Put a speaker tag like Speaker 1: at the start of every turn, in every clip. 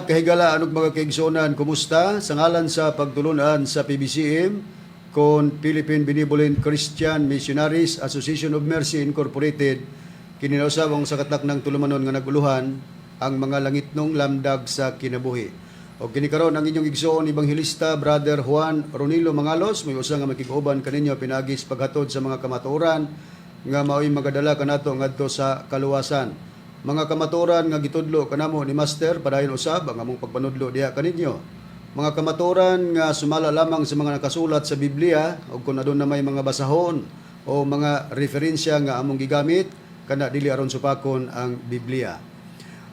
Speaker 1: Kahigala ug mga kaigsuonan, kumusta? Sa ngalan sa pagtulunan sa PBCM, kon Philippine Benevolent Christian Missionaries Association of Mercy Incorporated, kini usab ang sa kataknang tulumanon nga naguluhan ang mga langitnong lamdag sa kinabuhi. O kini karon ang inyong igsoon ebanghelista, Brother Juan Ronilo Mangalos, may usa nga makig-uban kaninyo pinaagi sa paghatod sa mga kamatuoran nga mao'y magadala kanato ngadto sa kaluwasan. Mga kamatuoran nga gitudlo kanamo ni Master, padayon usab ang among pagpanudlo diha kaninyo. Mga kamatuoran nga sumala lamang sa mga nakasulat sa Biblia, ug kung aduna may mga basahon o mga referensya nga among gigamit kana, dili aron supakon ang Biblia.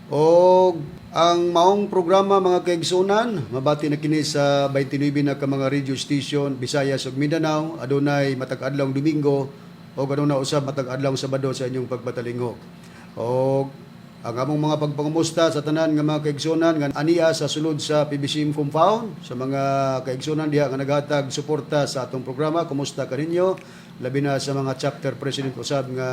Speaker 1: O ang maong programa, mga kaigsunan, mabati na kini sa 29 na ka mga radio station Visayas ug Mindanao, adunay matag adlaw Domingo o aduna usab matag adlaw Sabado sa inyong pagpatalingog. O ang among mga pagpangumusta sa tanan nga mga kaigsunan nga ania sa sulod sa PBCM compound, sa mga kaigsunan diha nga naghatag suporta sa atong programa, kumusta kaninyo? Labi na sa mga chapter president usab nga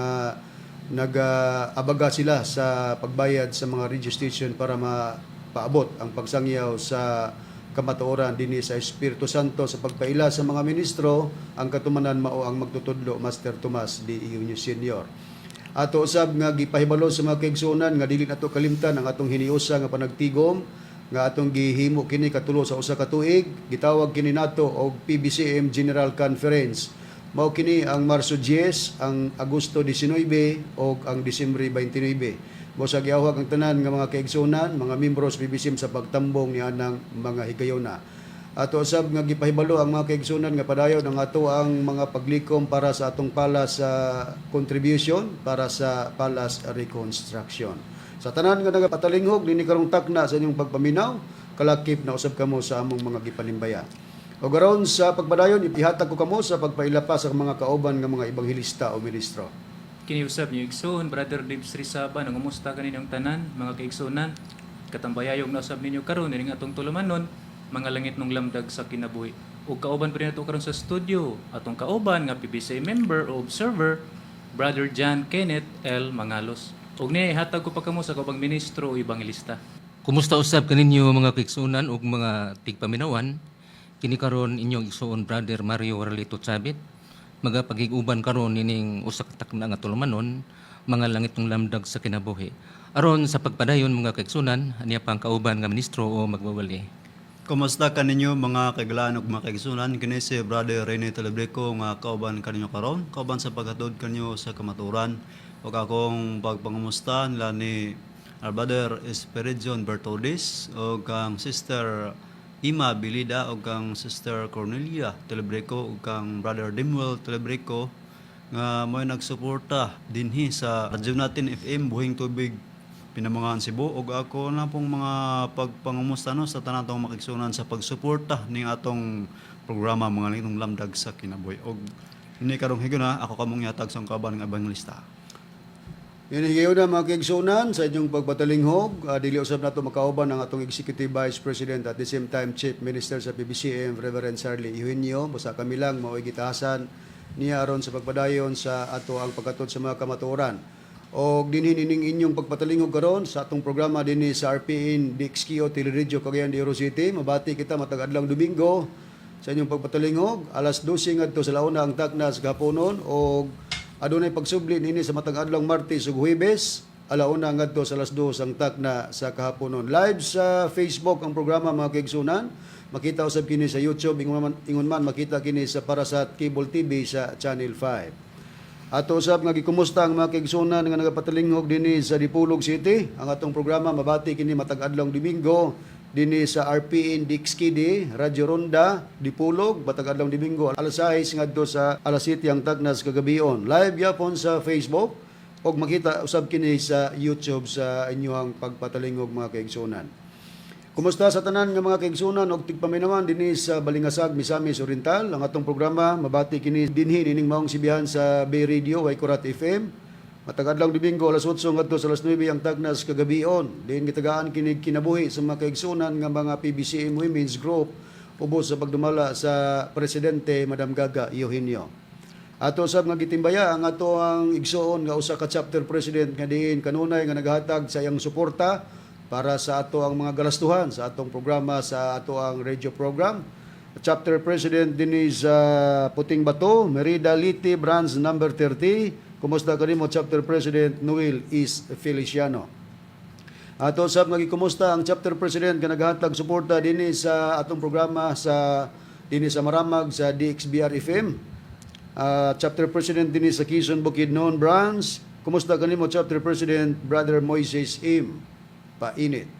Speaker 1: nag-abaga sila sa pagbayad sa mga radio station para mapaabot ang pagsangyaw sa kamatuoran dinhi sa Espiritu Santo sa pagpaila sa mga ministro. Ang katumanan mao ang magtutudlo, Master Tomas D. Eugenio Senior. Ato usab nga gipahibalo sa mga kaigsuonan nga dili nato kalimtan ang atong hiniusa nga panagtigom nga atong gihimo kini katulo sa usa ka tuig. Gitawag kini nato og PBCM General Conference. Mao kini ang Marso 10, ang Agosto 19 ug ang Disyembre 29. Mo sa giawhag ang tanan nga mga kaigsuonan, mga membro sa PBCM sa pagtambong ni anang mga higayona. Ato usab nga gipahibalo ang mga kaigsuonan nga padayon ang ato ang mga paglikom para sa atong palace contribution para sa palace reconstruction. Sa tanan nga nagapatalinghog nini karong takna sa inyong pagpaminaw, kalakip na usab kamo sa among mga gipanimbaya. O garon sa pagpadayon, ipihatag ko kamo sa pagpaila pa sa mga kauban nga mga ebanghelista o ministro.
Speaker 2: Kiniusab niyo igsoon, Brother Dave Srisaba, nangumusta kaninyong tanan, mga kaigsuonan. Katambayayog na usab ninyo karon ining atong tulumanon, mga langitnong lamdag sa kinabuhi. Ug kauban pa rin nato karon sa studio, atong kauban nga PBC member o observer, Brother John Kenneth L. Mangalos. Ug niya ihatag ko pa kamo sa kaubang ministro o ebanghelista.
Speaker 3: Kumusta usab kaninyo, mga kaigsuonan ug mga tigpaminawan? Kini karon inyong igsuon, Brother Mario Warlito Chabit. Magapagig-uban karon nining usa ka takna nga tulumanon, mga langitnong lamdag sa kinabuhi. Aron sa pagpadayon, mga kaigsuonan, aniya pang kauban nga ministro o magwawali.
Speaker 4: Kumusta kaninyo, mga kaigalaan ug mga kaigsuonan? Kini si Brother Rene Telebrico nga kauban kaninyo karon, kauban sa paghatod kanyo sa kamaturan. Ug akong pagpangumusta nila ni our Brother Esperidion Bertodis ug kang Sister Ima Bilida ug kang Sister Cornelia Telebrico ug kang Brother Dimuel Telebrico nga mo'y nagsuporta dinhi sa Radyo Natin FM, Buhing Tubig, Pinamungahan, Cebu. Ug ako na pong mga pagpangumusta no sa tanan atong makigsuonan sa pagsuporta ning atong programa, mga langitnong lamdag sa kinabuhi. Og ini karong higayuna, ako kamong yatag sa kauban nga ebanghilista.
Speaker 1: Yan higayon na, mga kaigsuonan, sa inyong pagpatalinghog. Dili usab nato makauban ang atong Executive Vice President, at the same time Chief Minister sa PBCM, Reverend Sarli Eugenio. Busa kami lang mao'y gitahasan niya aron sa pagpadayon sa ato ang paghatod sa mga kamatuoran. Og dinhi nining inyong pagpatalinghog karon sa atong programa dinhi sa RPN DXKO Teleradyo Cagayan de Oro City. Mabati kita matag adlaw Domingo sa inyong pagpatalinghog alas 12 ngadto sa launa ang takna sa kahaponon, og adunay pagsubli nini sa matag adlaw Martes ug Huwebes, alauna ngadto sa alas 2 ang takna sa kahaponon. Live sa Facebook ang programa, mga kaigsuonan. Makita usab kini sa YouTube, ingon man makita kini sa Parasat Cable TV sa Channel 5. Ato usab nga gikumusta ang mga kaigsuonan nga nagapatalinghog dinhi sa Dipolog City. Ang atong programa mabati kini matag adlaw Domingo dinhi sa RPN DXKD, Radyo Ronda, Dipolog, matag adlaw Domingo alas 6 ngadto sa alas 7 ang tagnas kagabion. Live gyapon sa Facebook ug makita usab kini sa YouTube sa inyong pagpatalinghog, mga kaigsuonan. Kumusta sa tanan nga mga kaigsuonan og tigpaminawan dinhi sa Balingasag, Misamis Oriental? Ang atong programa mabati kini dinhi nining maong sibihan sa Bay Radio, Waikurat FM. Matag adlaw Domingo alas 8 ngadto sa alas 9 ang tagnas kagabion. Diin gitagaan kini kinabuhi sa mga kaigsuonan nga mga PBCM Women's Group ubos sa pagdumala sa presidente, Madam Gaga Eugenio. Ato sab nga gitimbaya ang ato ang igsuon nga usa ka chapter president nga diin kanunay nga naghatag sa iyang suporta Para sa ato ang mga galastuhan sa atong programa, sa ato ang radio program. Chapter President dinhi sa Puting Bato, Merida Liti, Branch number 30. Kumusta kanimo, Chapter President Noel Is Feliciano? Ato sab nga gikumusta ang Chapter President nga naghatag suporta dinhi sa atong programa sa dinhi sa Maramag sa DXBR FM. Chapter President dinhi sa Quezon Bukidnon Branch. Kumusta kanimo, Chapter President Brother Moises M. Painit?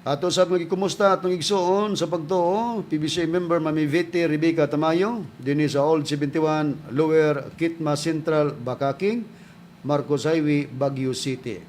Speaker 1: Ato sab nga gikumusta atong igsuon sa pagtuo, PBC member Mami Vete Rebecca Tamayo dinhi sa Old 71 Lower Kitma Central, Bakaking, Marcos Highway, Baguio City.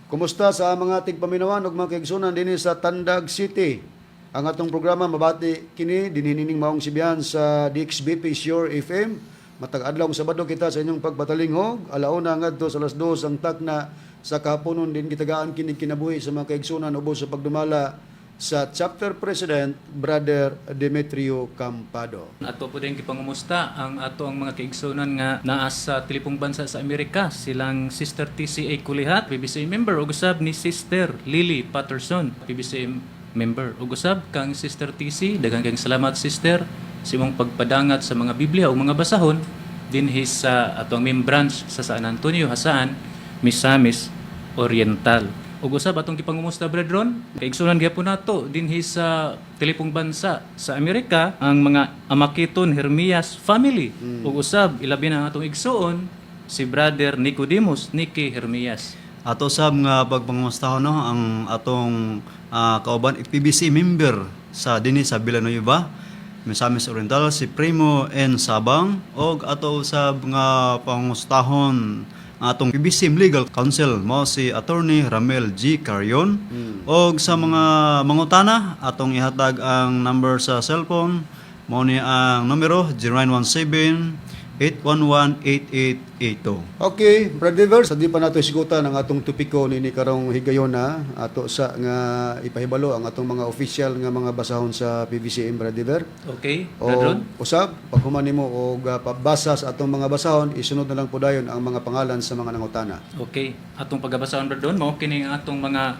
Speaker 1: Kumusta sa mga tigpaminawan ug mga kaigsunan dinhi sa Tandag City? Ang atong programa mabati kini dinhi nining maong sibihan sa DXBP Sure FM. Matag adlaw Sabado kita sa inyong pagpatalingog, alauna ngadto sa alas 2 ang takna sa kahaponon din gitagaan kini kinabuhi sa mga kaigsunan ubos sa pagdumala sa Chapter President Brother Demetrio Campado.
Speaker 2: Ato po din gipangumusta ang ato ang mga kaigsunan nga naa sa tilipong bansa sa Amerika, silang Sister TCA Kulihat, PBC member, ug usab ni Sister Lily Patterson, PBC member. Ug usab kang Sister TC, daghang kayong salamat, Sister, sa imong pagpadangat sa mga Biblia ug mga basahon dinhi sa atong main branch sa San Antonio, Hasaan, Misamis Oriental. Ug usab atong gipangumusta, Brethren, kaigsunan gyapon nato dinhi sa tilipong bansa sa Amerika ang mga Amakiton Hermias family. Ug usab ilabi na ang atong igsuon si Brother Nicodemus Nicky Hermias.
Speaker 4: Ato sab nga pagpangumustahon, no, ang atong kauban PBC member sa dinhi sa Villanueva, Misamis Oriental, si Primo N Sabang, og ato usab nga pangustahon ang atong PBC Legal Counsel mo si Attorney Ramel G. Carion. Og sa mga mangutana, atong ihatag ang number sa cellphone mo ni ang numero 0917 811-8882.
Speaker 1: Okay, Brother Dever, sa di pa nato isgutan ang atong topiko nini karong higayona, ato sa nga ipahibalo ang atong mga official nga mga basahon sa PBCM, Brother Dever.
Speaker 2: Okay,
Speaker 1: O
Speaker 2: Brother Ron?
Speaker 1: usab paghuman nimo og pabasa sa atong mga basahon, isunod na lang po dayon ang mga pangalan sa mga nangutana.
Speaker 2: Okay, atong pagabasahon, Brother Ron, mao kini ang atong mga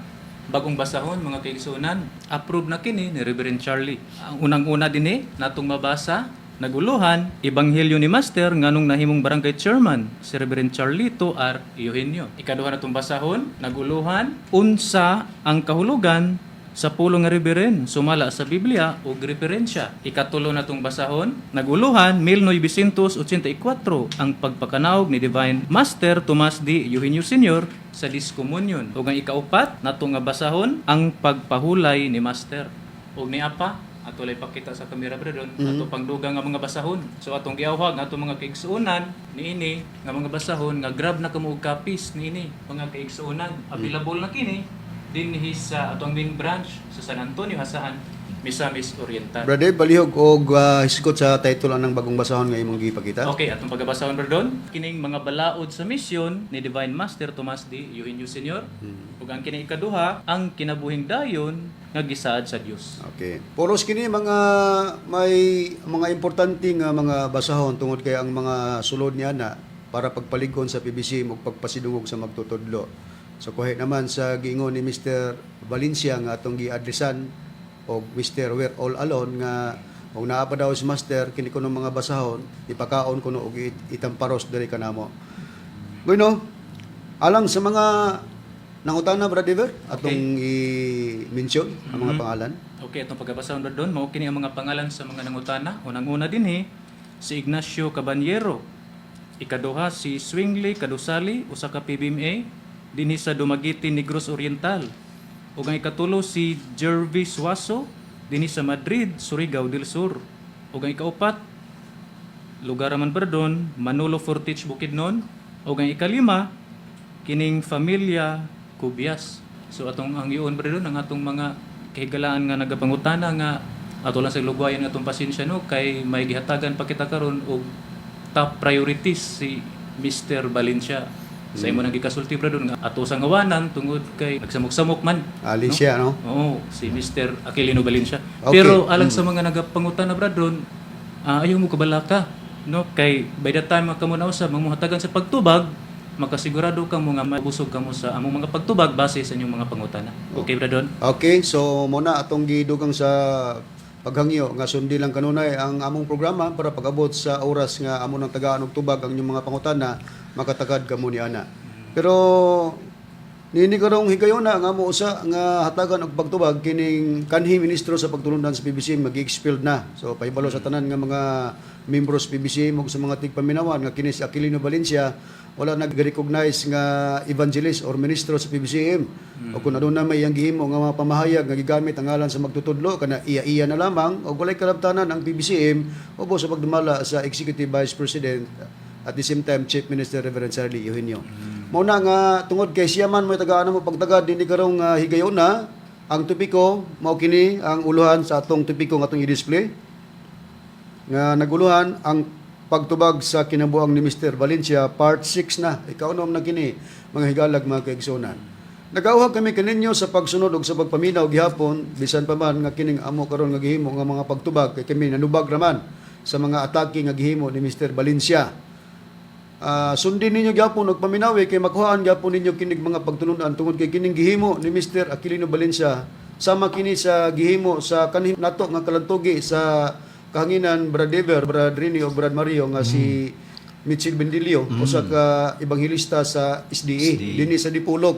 Speaker 2: bagong basahon, mga kaigsunan. Approve na kini ni Reverend Charlie. Ang unang-una dinhi natong mabasa, naguluhan, Ebanghelyo ni Master nganong nahimong barangay chairman si Reverend Charlito R. Eugenio. Ikaduha natong basahon, naguluhan, unsa ang kahulugan sa pulong nga Reverend sumala sa Biblia ug referensya. Ikatulo natong basahon, naguluhan, 1984 ang pagpakanaog ni Divine Master Tomas D. Eugenio Sr. sa Discomunion. Ug ang ikaupat nato nga basahon, ang pagpahulay ni Master. Ug niapa ato lay pakita sa kamera, brethren, ato pangdugang nga mga basahon. So atong giawhag ato mga kaigsuonan niini nga mga basahon nga grab na kamo og copies niini, mga kaigsuonan. Available na kini dinhi sa atong main branch sa San Antonio, Hasaan, Misamis Oriental.
Speaker 1: Brother, balihog og hisgot sa title anang bagong basahon nga imong gipakita.
Speaker 2: Okay, atong pagabasahon, Brethren, kining mga balaod sa misyon ni Divine Master Tomas D. Eugenio Sr. Ug ang kini ikaduha, ang kinabuhing dayon nga gisaad sa Dios.
Speaker 1: Okay. Puros kini mga may mga importante nga mga basahon tungod kay ang mga sulod niya na para pagpalig-on sa PBC ug pagpasidungog sa magtutudlo. So kuhi naman sa giingon ni Mr. Valencia nga atong giadresan og Mr. We're All Alone nga og naa pa daw si Master kini kuno mga basahon ipakaon kuno og itamparos diri kanamo. Bueno, alang sa mga nangutana, Brother Dever, atong i-mention ang mga pangalan.
Speaker 2: Okay, atong pagabasahon, Brethren, mao kini ang mga pangalan sa mga nangutana. Unang-una dinhi si Ignacio Caballero. Ikaduha si Swingley Kadusali, usa ka PBMA dinhi sa Dumaguete, Negros Oriental. Ug ang ikatulo si Jervis Suazo dinhi sa Madrid, Surigao del Sur. Ug ang ikaupat, lugar man, Brethren, Manolo Fortich, Bukidnon. Ug ang ikalima kining familia Cubias. So atong ang iyon, Brethren, ang atong mga kahigalaan nga nagapangutana nga ato lang sa lugwayan atong pasensya, no, kay may gihatagan pa kita karon og top priorities si Mr. Valencia sa imo nang gikasulti, Brethren, nga ato sa ngawanan tungod kay nagsamok-samok man.
Speaker 1: Alicia, no?
Speaker 2: Oo, si Mr. Aquilino Valencia.
Speaker 1: Okay.
Speaker 2: Pero alang sa mga nagapangutana, Brethren, ayaw mo kabalaka, no? Kay by the time nga kamo na usab mamuhatagan sa pagtubag, makasigurado ka mo nga mabusog kamo sa among mga pagtubag base sa inyong mga pangutana. Okay, Brad Don?
Speaker 1: Okay, so muna atong gidugang sa paghangyo nga sundi lang kanunay ang among programa para pag-abot sa oras nga amo nang tagaan og tubag ang inyong mga pangutana, makatakad kamo ni ana. Pero niini karong higayona nga amo usa nga hatagan og pagtubag kining kanhi ministro sa pagtulundan sa PBC magi-expelled na. So pahibalo sa tanan nga mga membro sa PBC ug sa mga tigpaminawan nga kini si Aquilino Valencia wala nag-recognize nga evangelist or ministro sa PBCM. O kung aduna may iyang gihimo nga mga pamahayag nga gigamit ang ngalan sa magtutudlo kana iya-iya na lamang og walay kalabtanan ang PBCM ubo sa pagdumala sa Executive Vice President at the same time Chief Minister Reverend Charlie Eugenio. Mao na nga tungod kay siya man may tagaan mo pagtagad dinhi karong higayona ang topiko mao kini ang uluhan sa atong topiko nga atong i-display nga naguluhan ang pagtubag sa kinabuang ni Mr. Valencia part 6 na ikaunom na kini mga higalag, mga kaigsunan. Nagauhag kami kaninyo sa pagsunod ug sa pagpaminaw gihapon bisan pa man nga kining amo karon nga gihimo nga mga pagtubag kay kami nanubag raman sa mga atake nga gihimo ni Mr. Valencia. Sundin ninyo gyapon og paminawi kay makuhaan gyapon ninyo kinig mga pagtulunan tungod kay kining gihimo ni Mr. Aquilino Valencia sama kini sa gihimo sa kanhi nato nga kalantugi sa kahanginan, Brad Dever, Brad Rini o Brad Mario, nga si Mitchell Bendilio, usa ka ebanghelista sa SDA,
Speaker 4: SDA.
Speaker 1: dinhi sa Dipolog.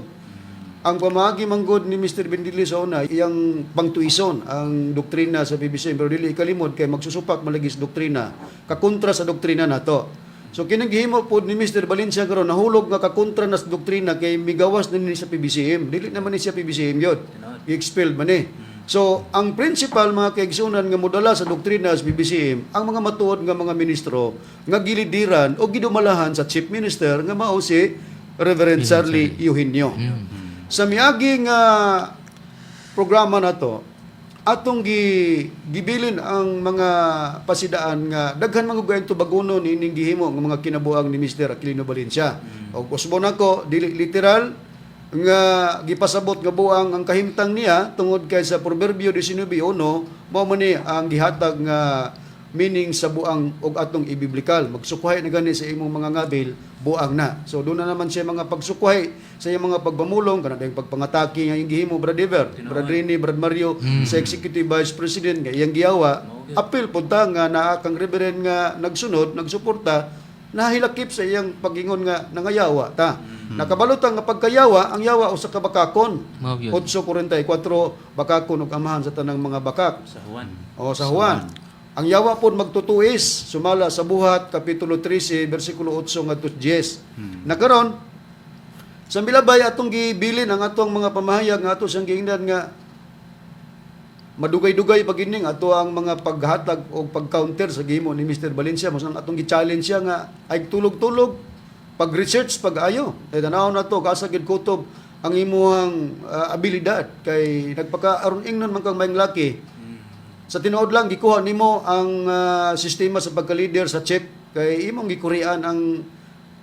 Speaker 1: Ang pamaagi manggod ni Mr. Bendilio sa una, iyang pangtuison ang doktrina sa PBC, pero dili ikalimod kay magsusupak malagi sa doktrina, kakontra sa doktrina nato. So kining gihimo pod ni Mr. Valencia karon nahulog nga kakontra na sa doktrina kay migawas na ni sa PBCM. Dili naman ni siya PBCM yun. I-expelled man eh. So, ang principal, mga kaigsunan, nga modala sa doktrina sa PBCM, ang mga matuod nga mga ministro nga gilidiran o gidumalahan sa chief minister nga mao si Reverend Charlie Eugenio. Sa miagi nga programa na to, atong gibilin ang mga pasidaan nga daghan man gud tubagonon ining gihimo nga mga kinabuang ni Mr. Aquilino Valencia. Og usbon ako dili literal nga gipasabot nga buang ang kahimtang niya tungod kay sa Proverbio 19:1 mao man ni ang gihatag nga meaning sa buang og atong ibiblikal magsukhay na gani sa imong mga ngabil, buang na. So doon na naman siya mga pagsukhay sa iyang mga pagpamulong kana dayong pagpangatake nga iyang gihimo, Brad Ever, Brad Rini, Brad Mario, sa Executive Vice President nga iyang giyawa. Apil punta nga naa kang reverend nga nagsunod, nagsuporta, nahilakip sa iyang pagingon nga nangayawa ta. Nakabalutang nga pagkayawa, ang yawa usa ka bakakon.
Speaker 3: Mao gyud.
Speaker 1: 8.44, bakakon ug amahan sa tanang mga bakak.
Speaker 2: Sa Juan.
Speaker 1: O sa Juan. Ang yawa po magtutuis sumala sa Buhat kapitulo 13 bersikulo 8 ngadto 10. Nakaron sa milabay atong gibilin ang atong mga pamahayag nga ato siyang giingnan nga madugay-dugay pag ining ato ang mga paghatag o pag-counter sa gihimo ni Mr. Valencia. Mas ang atong gi-challenge siya nga ay tulog-tulog pag-research pag-ayo kay tanaw na to kasa gid kutob ang imuhang abilidad kay nagpaka aron ingnon man kang maayong laki. Sa tinuod lang gikuha nimo ang sistema sa pagka-leader sa chief kay imong gikurian ang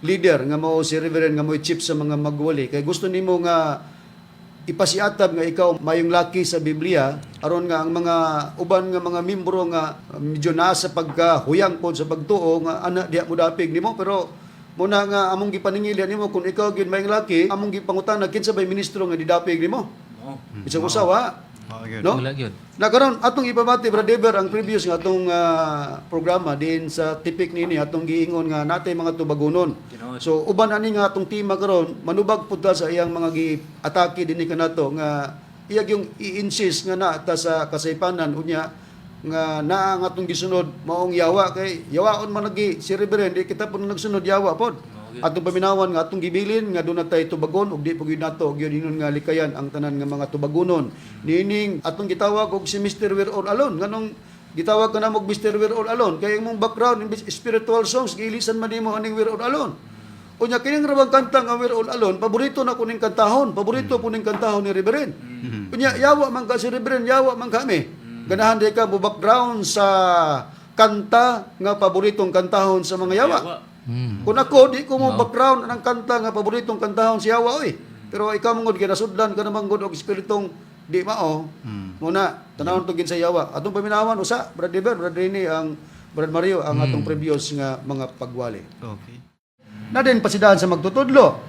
Speaker 1: leader nga mao si Reverend nga mo'y chief sa mga magwali kay gusto nimo nga ipasiatab nga ikaw mayong laki sa Biblia aron nga ang mga uban nga mga membro nga medyo naa sa pagkahuyang pod sa pagtuo nga ana diha mo dapig nimo. Pero muna nga among gipaningilian nimo kung ikaw gyud mayong laki, among gipangutana kinsa bay ministro nga didapig nimo.
Speaker 2: Mao.
Speaker 1: Bisag usa wa.
Speaker 4: Mao gyud.
Speaker 1: No?
Speaker 3: Wala gyud.
Speaker 1: Na karon atong ipabati, Brad Ever, ang previous nga atong programa din sa tipik nini atong giingon nga natay mga tubagonon.
Speaker 2: Tinuod.
Speaker 1: So uban ani nga atong tema karon manubag pud ta sa iyang mga gi-atake dinhi kanato nga iyag yung i-insist nga naa ta sa kasaypanan, unya nga naa ang atong gisunod maong yawa kay yawaon man lagi si Reverend, di kita pud nagsunod, yawa pod. Atong paminawan nga atong gibilin nga doon na tayo tubagon ug di pud gyud nato gyud ingon nga likayan ang tanan nga mga tubagonon niining atong gitawag og si Mr. We're All Alone. Nganong gitawag ka na og Mr. We're All Alone? Kay imong background imbis spiritual songs, giilisan man nimo aning We're All Alone. Unya kining rabang kanta nga We're All Alone, paborito na kuning kantahon, paborito kuning kantahon ni Reverend. Unya yawa man ka si Reverend, yawa man kami. Ganahan di ka mo background sa kanta nga paboritong kantahon sa mga yawa.
Speaker 2: Yawa.
Speaker 1: Kung ako, di ko mo background ng kanta nga paboritong kantahon si Yawa, oy. Pero ikaw mangod, ginasudlan ka naman gud og espiritong di mao. Muna, tanawon to gin sa Yawa. Atong paminawan usa, Brad Eber, Brad Rene, ang Brad Mario, ang atong previous nga mga pagwali.
Speaker 4: Okay.
Speaker 1: Na din pasidaan sa magtutudlo.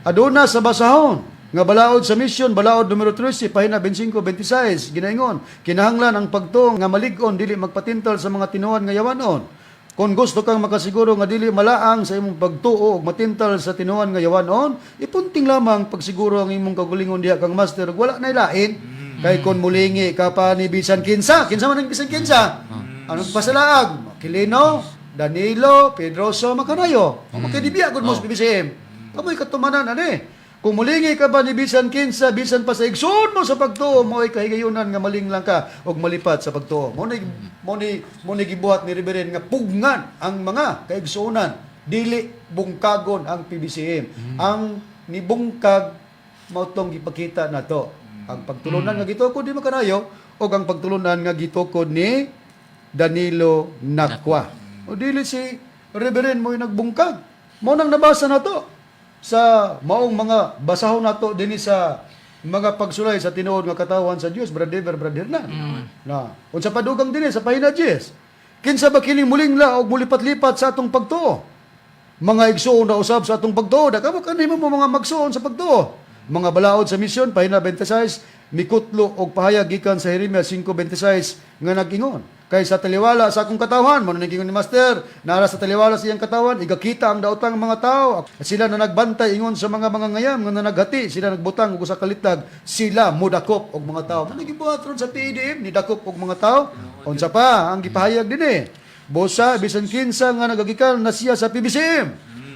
Speaker 1: Aduna sa basahon nga balaod sa misyon, balaod numero 13, pahina 25-26, ginaingon, kinahanglan ang pagtuo nga malig-on dili magpatintal sa mga tinuod nga yawanon. Kung gusto kang makasiguro nga dili malaang sa imong pagtuo ug matintal sa tinuod nga yawanon, ipunting lamang pagsiguro ang imong kaugalingon diha kang Master ug wala na ilain. Kay kon mulingi ka pa ni bisan kinsa, kinsa man ang bisan kinsa? Anong pasalaag? Aquilino, Danilo, Pedroso, Macarayo. O makidibiya gud mo sa PBCM. Kamoy katumanan ani. Kung mulingi ka ba ni bisan kinsa, bisan pa sa igsoon mo sa pagtuo, mo ay kahigayunan nga maling lang ka og malipat sa pagtuo. Mo ni gibuhat ni Reverend nga pugnan ang mga kaigsuonan, dili bungkagon ang PBCM. Ang nibungkag mao tong gipakita nato. Ang pagtulunan nga gitukod ni Macarayo o ang pagtulunan nga gitukod ni Danilo Nakwa. O dili si Reverend mo'y nagbungkag. Mao nang nabasa nato sa maong mga basahon nato dinhi sa mga pagsulay sa tinuod nga katawan sa Dios, Brother Dever, Brother Hernan. Na, unsa padugang dinhi sa pahina 10. Kinsa ba kining mulingla og mulipat-lipat sa atong pagtuo? Mga igsuon na usab sa atong pagtuo, da kamo kanimo mo mga magsuon sa pagtuo. Mga balaod sa misyon, pahina 26, mikutlo og pahayag gikan sa Jeremias 5:26 nga nag-ingon. Kay sa taliwala sa akong katawhan, mao nang ingon ni Master, nara sa taliwala sa iyang katawan, igakita ang daotang mga tao. Sila na nagbantay ingon sa mga mangangayam nga nanaghati, sila nagbutang og usa ka litag, sila modakop og mga tao. Mao gibuhat ron sa PADM, nidakop og mga tao. Unsa pa ang gipahayag dinhi? Busa bisan kinsa nga nagagikan na siya sa PBCM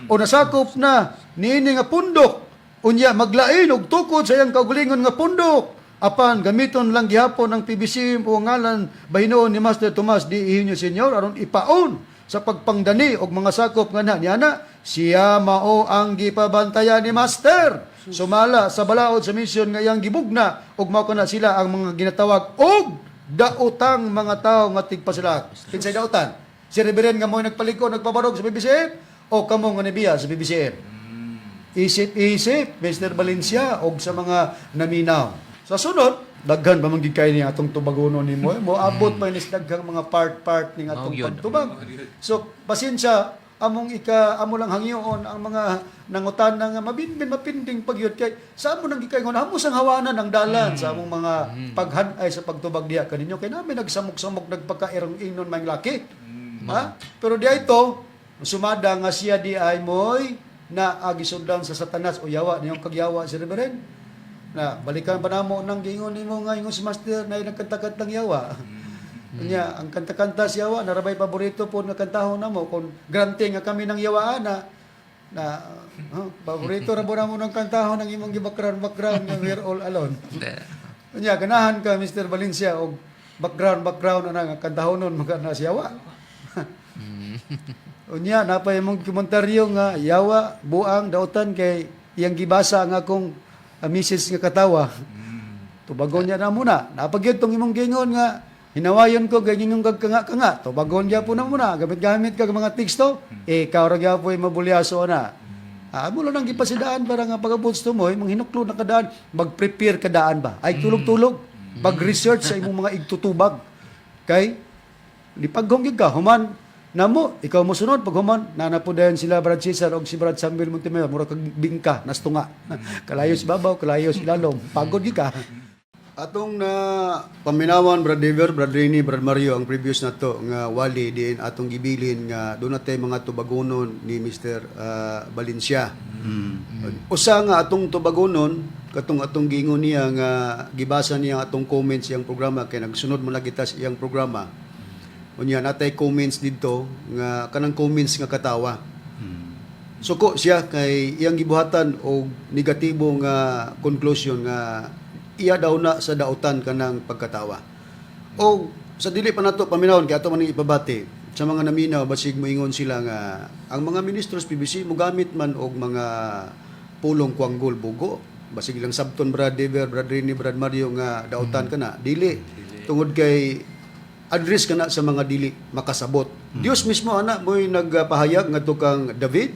Speaker 1: o nasakop na niini nga pundok, unya maglain og tukod sa iyang kaugalingon nga pundok, apan gamiton lang gihapon ang PBCM o ang ngalan bahinuon ni Master Tomas D. Eugenio Senior aron ipaon sa pagpangdani og mga sakop nga na niana, siya mao ang gipabantayan ni Master sumala sa balaod sa misyon nga iyang gibugna, ug mao kana sila ang mga ginatawag og daotang mga tao nga tigpasila. Kinsay daotan? Si Reverend nga mo'y nagpaliko, nagpabarog sa PBCM o kamo nga nibiya sa PBCM? Isip-isip, Mr. Valencia, og sa mga naminaw. Sa sunod, daghan pa man gid kay ni atong tubagonon nimo. Mo abot pa inis daghang mga part-part ning atong
Speaker 3: Mao gyud.
Speaker 1: pagtubag. So, pasensya, among ika amo lang hangyoon ang mga nangutana nga mabinbin mapinding pagyud kay sa amo nang gikaingon amo sang hawanan ang dalan sa among mga paghan-ay sa pagtubag diha kaninyo kay namin nagsamok-samok nagpakairong ingnon may laki. Ha? Pero di ito sumada nga siya di ay moy na agisundan sa Satanas o yawa niyong kagyawa si Reverend. Na balikan pa namo nang giingon nimo nga ingon si Master na nagkanta-kantang yawa. Unya, ang kanta-kanta si yawa narabay paborito po nga kantahon namo kung grante nga kami ng yawaan na na huh, paborito ra po namo ng kantahon ang imong gi-background background nga "We're All Alone." Unya, ganahan ka, Mr. Valencia, og background background ana nga kantahonon maka na si yawa. Unya, napay imong komentaryo nga yawa buang dautan kay iyang gibasa ang akong misis nga katawa. Tubagon niya na muna. Napagyud tong imong gingon nga hinawayon ko kay gingon kag kanga kanga. Tubagon gyapon na muna. Gamit-gamit kag mga teksto. Eh, ikaw ra gyapoy mabulyaso na. Ah, mo lang ang gipasidaan para nga pag-abot sa tumoy, manghinuklo na kadaan, mag-prepare kadaan ba? Ay tulog-tulog. Mag-research sa imong mga igtutubag. Kay lipaghong gyud ka human namo ikaw mo sunod pag human nana po dayon sila Brad Cesar og si Brad Samuel Montemayor, mura kag bingka nastunga, kalayo sa babaw, kalayo sa ilalom, pagod gyud ka. Atong na paminawan, Brad Dever, Brad Rene, Brad Mario, ang previous na to nga wali diin atong gibilin nga doon natay mga tubagonon ni Mr. Valencia. Usa nga atong tubagonon katong atong giingon niya nga gibasa niya ang atong comments iyang programa kay nagsunod man lagi ta sa iyang programa. Unya natay comments didto nga kanang comments nga katawa. Suko siya kay iyang gibuhatan og negatibo nga conclusion nga iya daw na sa dautan kanang pagkatawa. O sa dili pa nato paminawon kay ato man ning ipabati sa mga naminaw, basig moingon sila nga ang mga ministros PBC mogamit man og mga pulong kwanggol bugo. Basig lang sabton, Brad Dever, Brad Rini, Brad Mario, nga dautan ka na. Dili, tungod kay address ka na sa mga dili makasabot. Dios mismo ana mo'y nagpahayag ngadto kang David.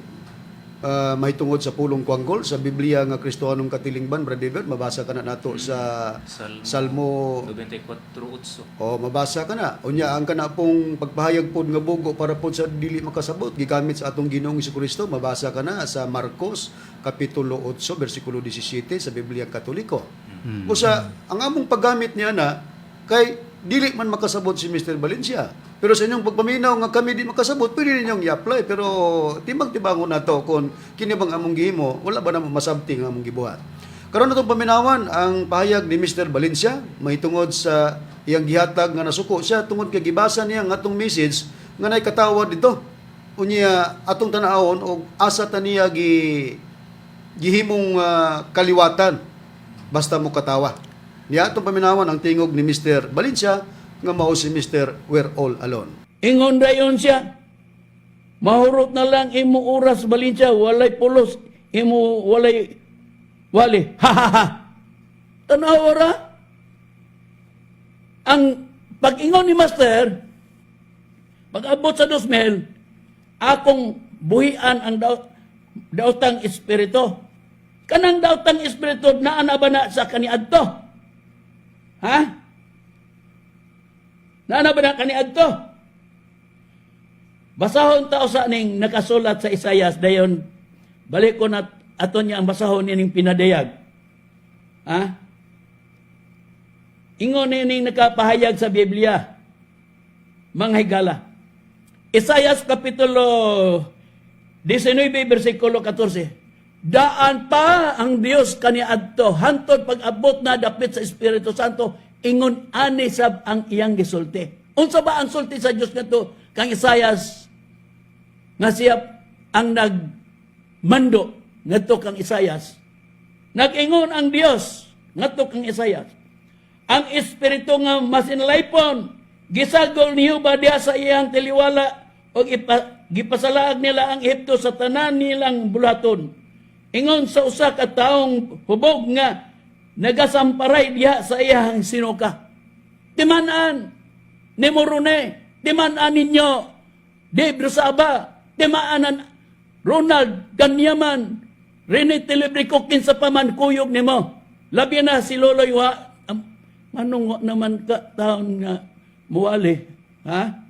Speaker 1: Mahitungod sa pulong Kwanggol sa Biblia nga Kristohanong katilingban, Brad David, mabasa ka na nato sa
Speaker 2: Salmo,
Speaker 1: Salmo
Speaker 2: 94:8.
Speaker 1: Oh, mabasa ka na. Unya ang kana pong pagpahayag pod nga bugo para pod sa dili makasabot gigamit sa atong Ginoong Kristo, mabasa ka na sa Marcos kapitulo 8 bersikulo 17 sa Biblia Katoliko. Busa ang among paggamit niya na kay dili man makasabot si Mr. Valencia. Pero sa inyong pagpaminaw nga kami di makasabot, pwede ninyong i-apply. Pero timbang-timbangon na to kung kini bang among gihimo, wala ba na masabti nga among gibuhat. Karon atong paminawan ang pahayag ni Mr. Valencia mahitungod sa iyang gihatag nga nasuko siya tungod kay gibasa niya ang atong message nga nay katawa dito. Unya atong tan-awon og asa ta niya gihimong kaliwatan basta mo katawa. Niya atong paminawan ang tingog ni Mr. Valencia nga mao si Mr. We're All Alone.
Speaker 5: Ingon dayon siya. Mahurot na lang imo oras, Valencia, walay pulos, imo walay wali. Ha ha ha. Tanawa ra. Ang pag-ingon ni Master, pag-abot sa 2000, akong buhian ang daotang espiritu. Kanang daotang espiritu naa na ba na sa kaniadto? Ha? Naa na ba na kaniadto? Basahon ta usa ning nakasulat sa Isayas, dayon balik ko na ato niya ang basahon ining pinadayag. Ha? Ingon ining nakapahayag sa Biblia. Mga higala. Isayas kapitulo 19 bersikulo 14. Daan pa ang Dios kaniadto hantod pag-abot na dapit sa Espiritu Santo, ingon ani sab ang iyang gisulti. Unsa ba ang sulti sa Dios ngadto kang Isayas nga siya ang nagmando ngadto kang Isayas? Nag-ingon ang Dios ngadto kang Isayas. Ang espiritu nga masinlaypon, gisagol niyo ba diha sa iyang taliwala og gipasalaag nila ang Ehipto sa tanan nilang bulaton. Ingon sa usa ka taong hubog nga nagasamparay diha sa iyang sinuka. Timan-an ni Morone, timan-an ninyo Dave Rosaba, timaan Ronald Ganyaman, Rene Telebrico, kinsa pa man kuyog nimo. Labi na si Loloy wa, manong wa naman ka taon nga muwali. Ha?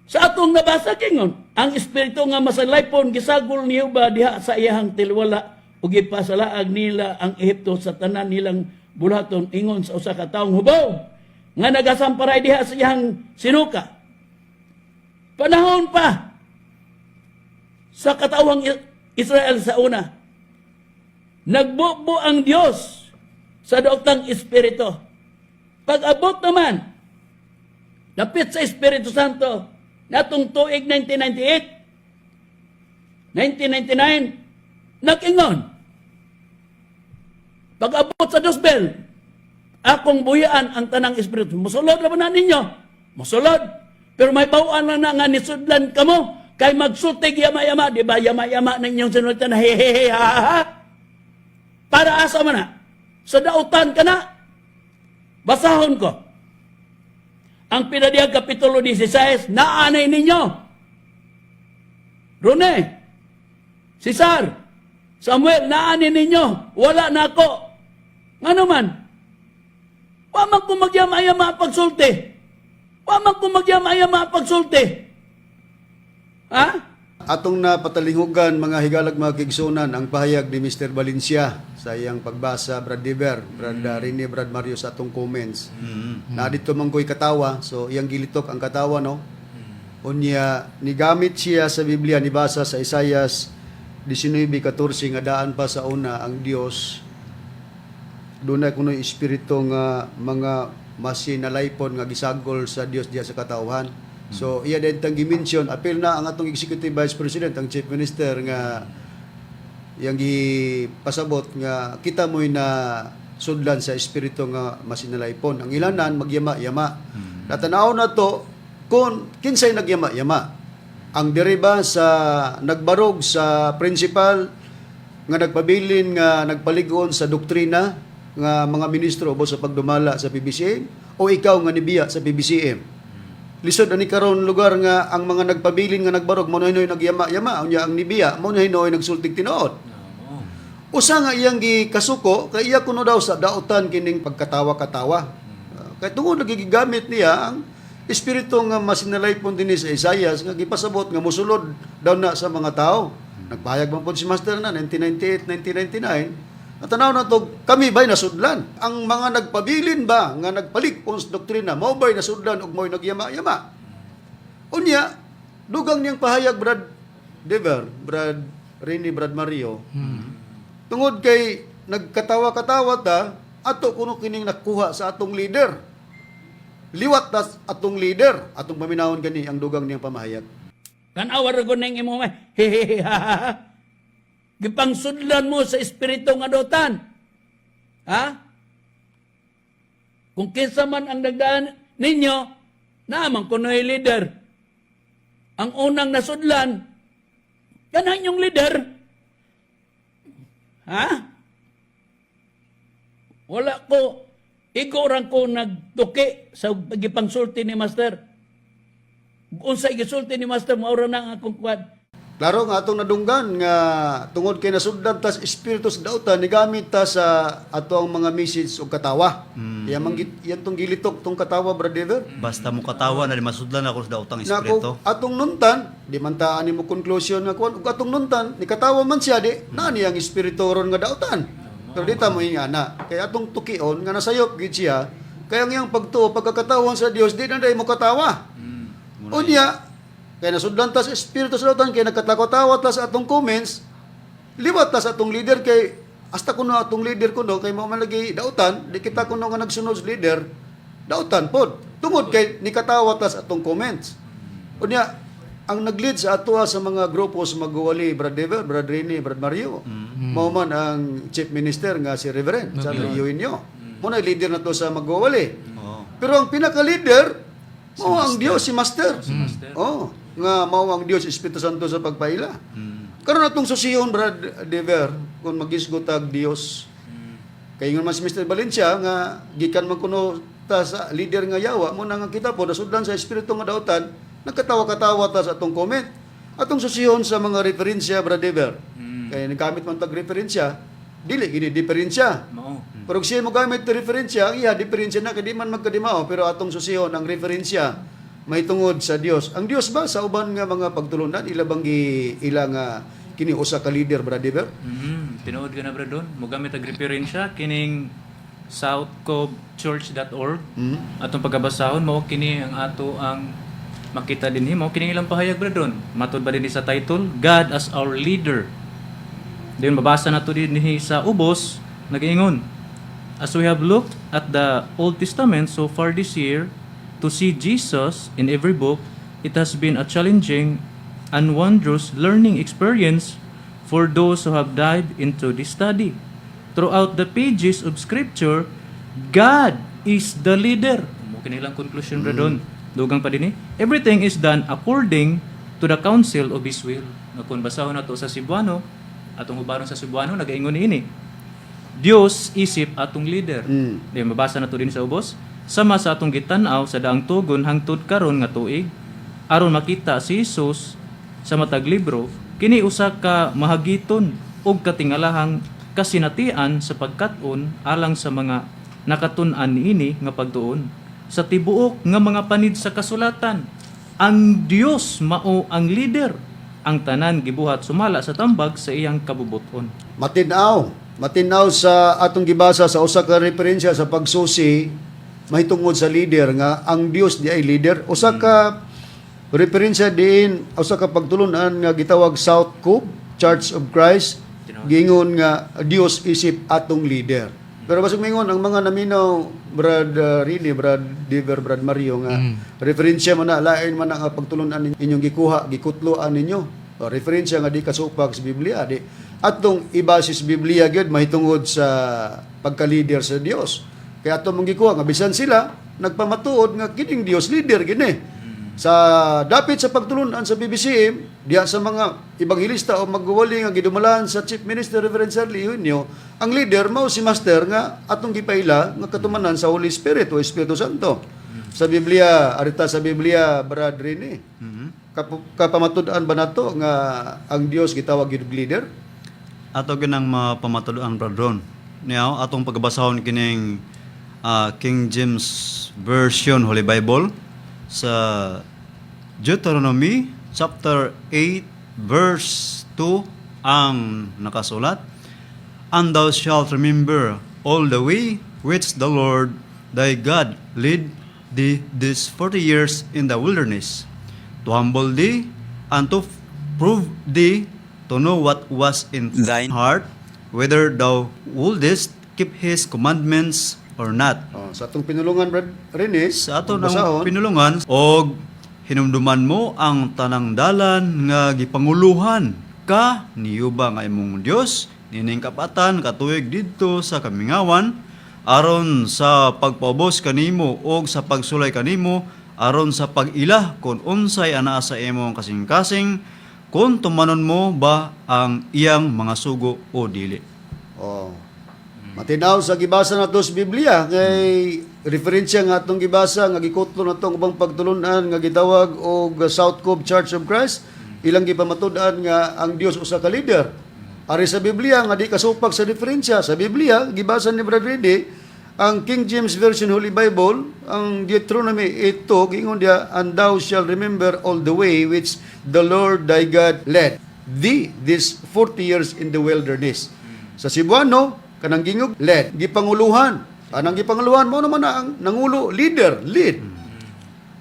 Speaker 5: Sa atong nabasa kingon, ang espiritu nga masalaypon gisagol niyo ba diha sa iyahang tilwala ug gipasalaag nila ang Ehipto sa tanan nilang bulaton ingon sa usa ka taong hubaw nga nagasamparay diha sa iyang sinuka. Panahon pa sa katawang Israel sa una, nagbubo ang Dios sa daotang espiritu. Pag-abot naman, dapit sa Espiritu Santo, natong tuig 1998, 1999, nag-ingon. Pag-abot sa 2000, akong buyaan ang tanang espiritu. Musulod na ba na ninyo? Musulod. Pero may bawaan lang na nga nisudlan kamo, kay magsultig yama-yama, di ba yama-yama na inyong sinultan na hehehe ha ha ha. Para asa man na? Sa dautan ka na. Basahon ko. Ang pinadiyag Kapitulo 16, naanay ninyo. Rune, Cesar, Samuel, naanay ninyo. Wala na ako. Nga naman, wa man ko magyama-yama pagsulti. Wa man ko magyama-yama pagsulti. Ha?
Speaker 1: Atong napatalinghugan, mga higalag, mga kigsunan, ang pahayag ni Mr. Valencia sa iyang pagbasa, Brad Diver, Brad Rene, Brad Mario, sa atong comments. Na dito man ko'y katawa, so iyang gilitok ang katawa, no? Unya nigamit siya sa Biblia, nibasa sa Isayas 19:14 nga daan pa sa una ang Dios dunay kuno'y espiritu nga mga masinalaypon nga gisagol sa Dios diya sa katawhan. So iya din tang gi-mention, apil na ang atong Executive Vice President, ang Chief Minister, nga yang gipasabot nga kita mo'y na sudlan sa espiritu nga masinalaypon. Ang ilanan magyama-yama. Natanaw na to kung kinsay nagyama-yama. Ang diriba sa nagbarog sa principal nga nagpabilin nga nagpaligon sa doktrina nga mga ministro ubos sa pagdumala sa PBCM o ikaw nga nibiya sa PBCM. Lisod ani karon lugar nga ang mga nagpabilin nga nagbarog mao na hinuoy nagyama-yama, unya ang nibiya mao na hinuoy nagsultig tinuod.
Speaker 2: Oo.
Speaker 1: Usa nga iyang gikasuko kay iya kuno daw sa dautan kining pagkatawa-katawa. Kay tungod nagigigamit niya ang espiritu nga masinalaypon dinhi sa Isaias nga gipasabot nga mosulod daw na sa mga tao. Nagpahayag man pod si Master na 1998, 1999. At tanaw na to, kami ba'y nasudlan? Ang mga nagpabilin ba nga nagpalig-on sa doktrina, mao ba'y nasudlan ug mao'y nagyama-yama? Unya, dugang niyang pahayag, Brad Dever, Brad Rene, Brad Mario, tungod kay nagkatawa-katawa ta, ato kuno kining nakuha sa atong leader. Liwat ta atong leader, atong paminawon gani ang dugang niyang pamahayag.
Speaker 5: Kan-awa ra gud ning imo may hehehe ha, ha, ha. Gipangsudlan mo sa espiritu nga dotan. Ha? Kung kinsa man ang nagdaan ninyo, naman kuno'y leader. Ang unang nasudlan, kanang inyong leader. Ha? Wala ko, igo rang ko nagtuki sa gipangsulti ni Master. Unsa gisulti ni Master, maura na ang akong kuwan.
Speaker 1: Klaro nga atong nadunggan nga tungod kay nasudlan tas espiritu sa dautan nigamit ta sa ato ang mga message og katawa. Iya man iyan tong gilitok tong katawa, Brad Dever.
Speaker 4: Basta mo katawa na di masudlan ako sa daotang
Speaker 1: Na
Speaker 4: espiritu.
Speaker 1: kung atong nuntan, di man ta ani mo conclusion nga kuan, ug atong nuntan ni katawa man siya di naa niyang espiritu ron nga dautan. Pero di ta mo ingana. Kay atong tukion nga nasayop gid siya, kaya ang iyang pagtuo pagkakatawan sa Dios di na day mo katawa. Unya, kay nasudlan ta sa espiritu sa dautan kay nagkatawa-tawa ta sa atong comments, liwat ta sa atong leader kay hasta kuno atong leader kuno kay mao man lagi dautan, di kita kuno nga nagsunod sa leader, dautan pod. Tungod kay nikatawa ta sa atong comments. Unya, ang nag-lead sa atoa sa mga grupo sa magwali, Brad Dever, Brad Rene, Brad Mario, mao man ang chief minister nga si Reverend Charlie Eugenio. Mo na leader na to sa magwawali.
Speaker 4: Oo.
Speaker 1: Pero ang pinaka-leader, mao ang Dios, si Master.
Speaker 2: Si Master.
Speaker 1: Oh, nga mao ang Dios Espiritu Santo sa pagpaila. Karon atong susiyon, Brad Dever, kung magisgot tag Dios. Kay ingon man si Mr. Valencia nga gikan man kuno ta sa leader nga yawa mo na nga kita po nasudlan sa espiritu nga dautan, nagkatawa-katawa ta sa atong comment. Atong susiyon sa mga referensya, Brad Dever. Kay nagamit man tag referensya, dili gini diferensya.
Speaker 2: Mao.
Speaker 1: Pero kung siya mo gamit na referensya, ang iya, diferensya na, kaya di man magkadimao, pero atong susihon ang referensya, may tungod sa Dios. Ang Dios ba, sa uban nga mga pagtulunan, ila bang ila nga kini usa ka leader, Brother Dever?
Speaker 2: Tinuod ka na bro doon. Mogamit og referensya kining southcovechurch.org. Atong pagkabasahon mao kini ang ato ang makita dinhi, mao kini ilang pahayag bro doon. Matud ba dinhi sa title God as our leader. Dayon mabasa nato dinhi sa ubos nagaingon. As we have looked at the Old Testament so far this year to see Jesus in every book, it has been a challenging and wondrous learning experience for those who have dived into this study. Throughout the pages of Scripture, God is the leader. Mo kinilang conclusion mm. Doon. Dugang pa din eh. Everything is done according to the counsel of His will. Nga kung basahon nato sa Cebuano, atong hubaron sa Cebuano, nagaingon niini. Dios isip atong leader. Di mabasa na to din sa ubos. Sama sa atong gitan-aw sa daang tugon hangtod karon nga tuig aron makita si Jesus sa matag libro kini usa ka mahagiton ug katingalahang kasinatian sa pagkat-on alang sa mga nakatun-an niini nga pagtuon sa tibuok nga mga panid sa kasulatan. Ang Dios mao ang leader, ang tanan gibuhat sumala sa tambag sa iyang kabubuton.
Speaker 1: Matinaw. Matinaw sa atong gibasa sa usa ka referensya sa pagsusi mahitungod sa leader nga ang Dios di ay leader. Usa ka referensya diin usa ka pagtulunan nga gitawag South Cove Church of Christ giingon nga Dios isip atong leader. Pero basig mingon ang mga naminaw, Brad Rini, Brad Diver, Brad Mario, nga referensya man na lain man ang pagtulunan inyong gikuha, gikutloan ninyo. O, referensya nga di kasupag sa Biblia di atong ibase sa Biblia gyud mahitungod sa pagka-leader sa Dios. Kaya atong mong gikuha nga bisan sila nagpamatuod nga kining Dios leader gini. Sa dapit sa pagtulunan sa BBCM, diha sa mga ebanghelista o magwali nga gidumalan sa Chief Minister Reverend Sir Lee Junio, ang leader mao si Master nga atong gipaila nga katumanan sa Holy Spirit o Espiritu Santo. Sa Biblia, arita sa Biblia, Brad Rene. Kapamatud-an ba nato nga ang Dios gitawag gyud og leader?
Speaker 4: Ato ginang mapamatuloan, Brad Ron. Now, atong pagbasahon kining King James Version Holy Bible sa Deuteronomy chapter 8 verse 2 ang nakasulat: "And thou shalt remember all the way which the Lord thy God led thee these 40 years in the wilderness, to humble thee and to prove thee, to know what was in thine heart, whether thou wouldest keep his commandments or not."
Speaker 1: Oh, sa atong pinulungan, Brad Rene,
Speaker 4: Sa ato
Speaker 1: kung
Speaker 4: ng
Speaker 1: basahon,
Speaker 4: pinulungan, og hinumduman mo ang tanang dalan nga gipanguluhan ka ni Jehova nga imong Dios nining kapatan katuig didto sa kamingawan aron sa pagpaubos kanimo og sa pagsulay kanimo aron sa pag-ila kon unsay anaa sa imong kasing-kasing, kon tumanon mo ba ang iyang mga sugo o dili.
Speaker 1: Oh. Matinaw sa gibasa nato sa Biblia kay referensya nga atong gibasa nga gikutlo nato ang ubang pagtulunan nga gitawag og South Cove Church of Christ, ilang gipamatud-an nga ang Dios usa ka leader. Ari sa Biblia nga di kasupak sa referensya sa Biblia, gibasa ni Brad Rene ang King James Version Holy Bible, ang Deuteronomy 8, gingon diya, "And thou shalt remember all the way which the Lord thy God led thee these 40 years in the wilderness." Sa Cebuano, kanang gingog led, gipanguluhan. Anang gipanguluhan mo naman na ang nangulo, leader, lead.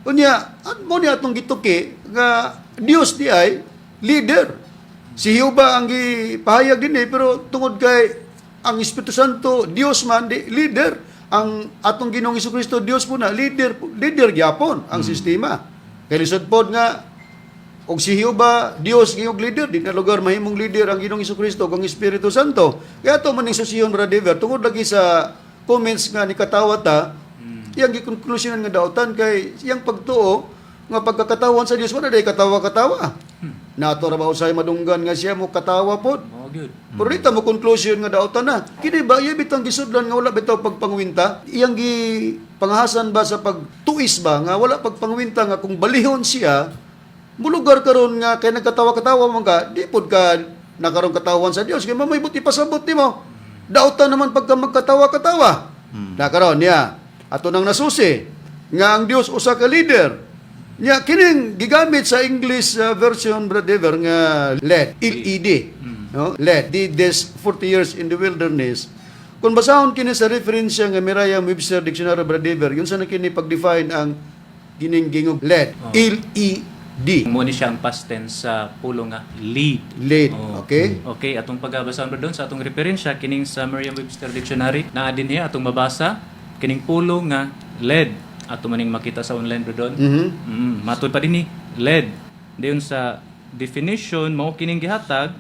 Speaker 1: Unya, at mo niya atong gituki nga Dios di ay leader. Si Jehova ang gipahayag din eh, pero tungod kay ang Espiritu Santo, Dios man di leader. Ang atong Ginoong Kristo, Dios po na leader, leader gyapon ang sistema. Kay lisod pod nga og si Jehova Dios giyog leader, di na lugar mahimong leader ang Ginoong Kristo ug ang Espiritu Santo. Kaya ato maning susiyon, Brother Dever, tungod lagi sa comments nga ni katawa ta, iyang gikonklusyonan nga dautan kay iyang pagtuo nga pagkakatawan sa Dios wala day katawa-katawa. Nato ra ba usay madunggan nga siya mo katawa pod?
Speaker 2: Mao gyud.
Speaker 1: Pero dito mo conclusion nga dautan na. Kini ba iya bitang gisudlan nga wala bitaw pagpangwinta? Iyang gi pangahasan ba sa pagtuis ba nga wala pagpangwinta nga kung balihon siya mulugar karon nga kay nagkatawa-katawa man ka, di pod ka nakaron katawan sa Dios kay mamoy buti pasabot nimo. Dautan naman pagka magkatawa-katawa. Na karon niya ato nang nasusi nga ang Dios usa ka leader. Nya kining gigamit sa English version, Brother Dever, nga led, LED, no? Led thee this 40 years in the wilderness. Kung basahon kini sa referensya nga Merriam-Webster Dictionary, Brother Dever, yun sa na kini pag-define ang gining gingog led, LED.
Speaker 2: Mo ni siya ang past tense sa pulong nga lead.
Speaker 1: Lead,
Speaker 2: Oh.
Speaker 1: okay?
Speaker 2: Okay, atong pagabasa bro doon sa atong referensya kining sa Merriam-Webster Dictionary naa din niya atong mabasa kining pulong nga led, ato maning makita sa online, bro doon. Matud pa din ni led. Dayon sa definition mao kining gihatag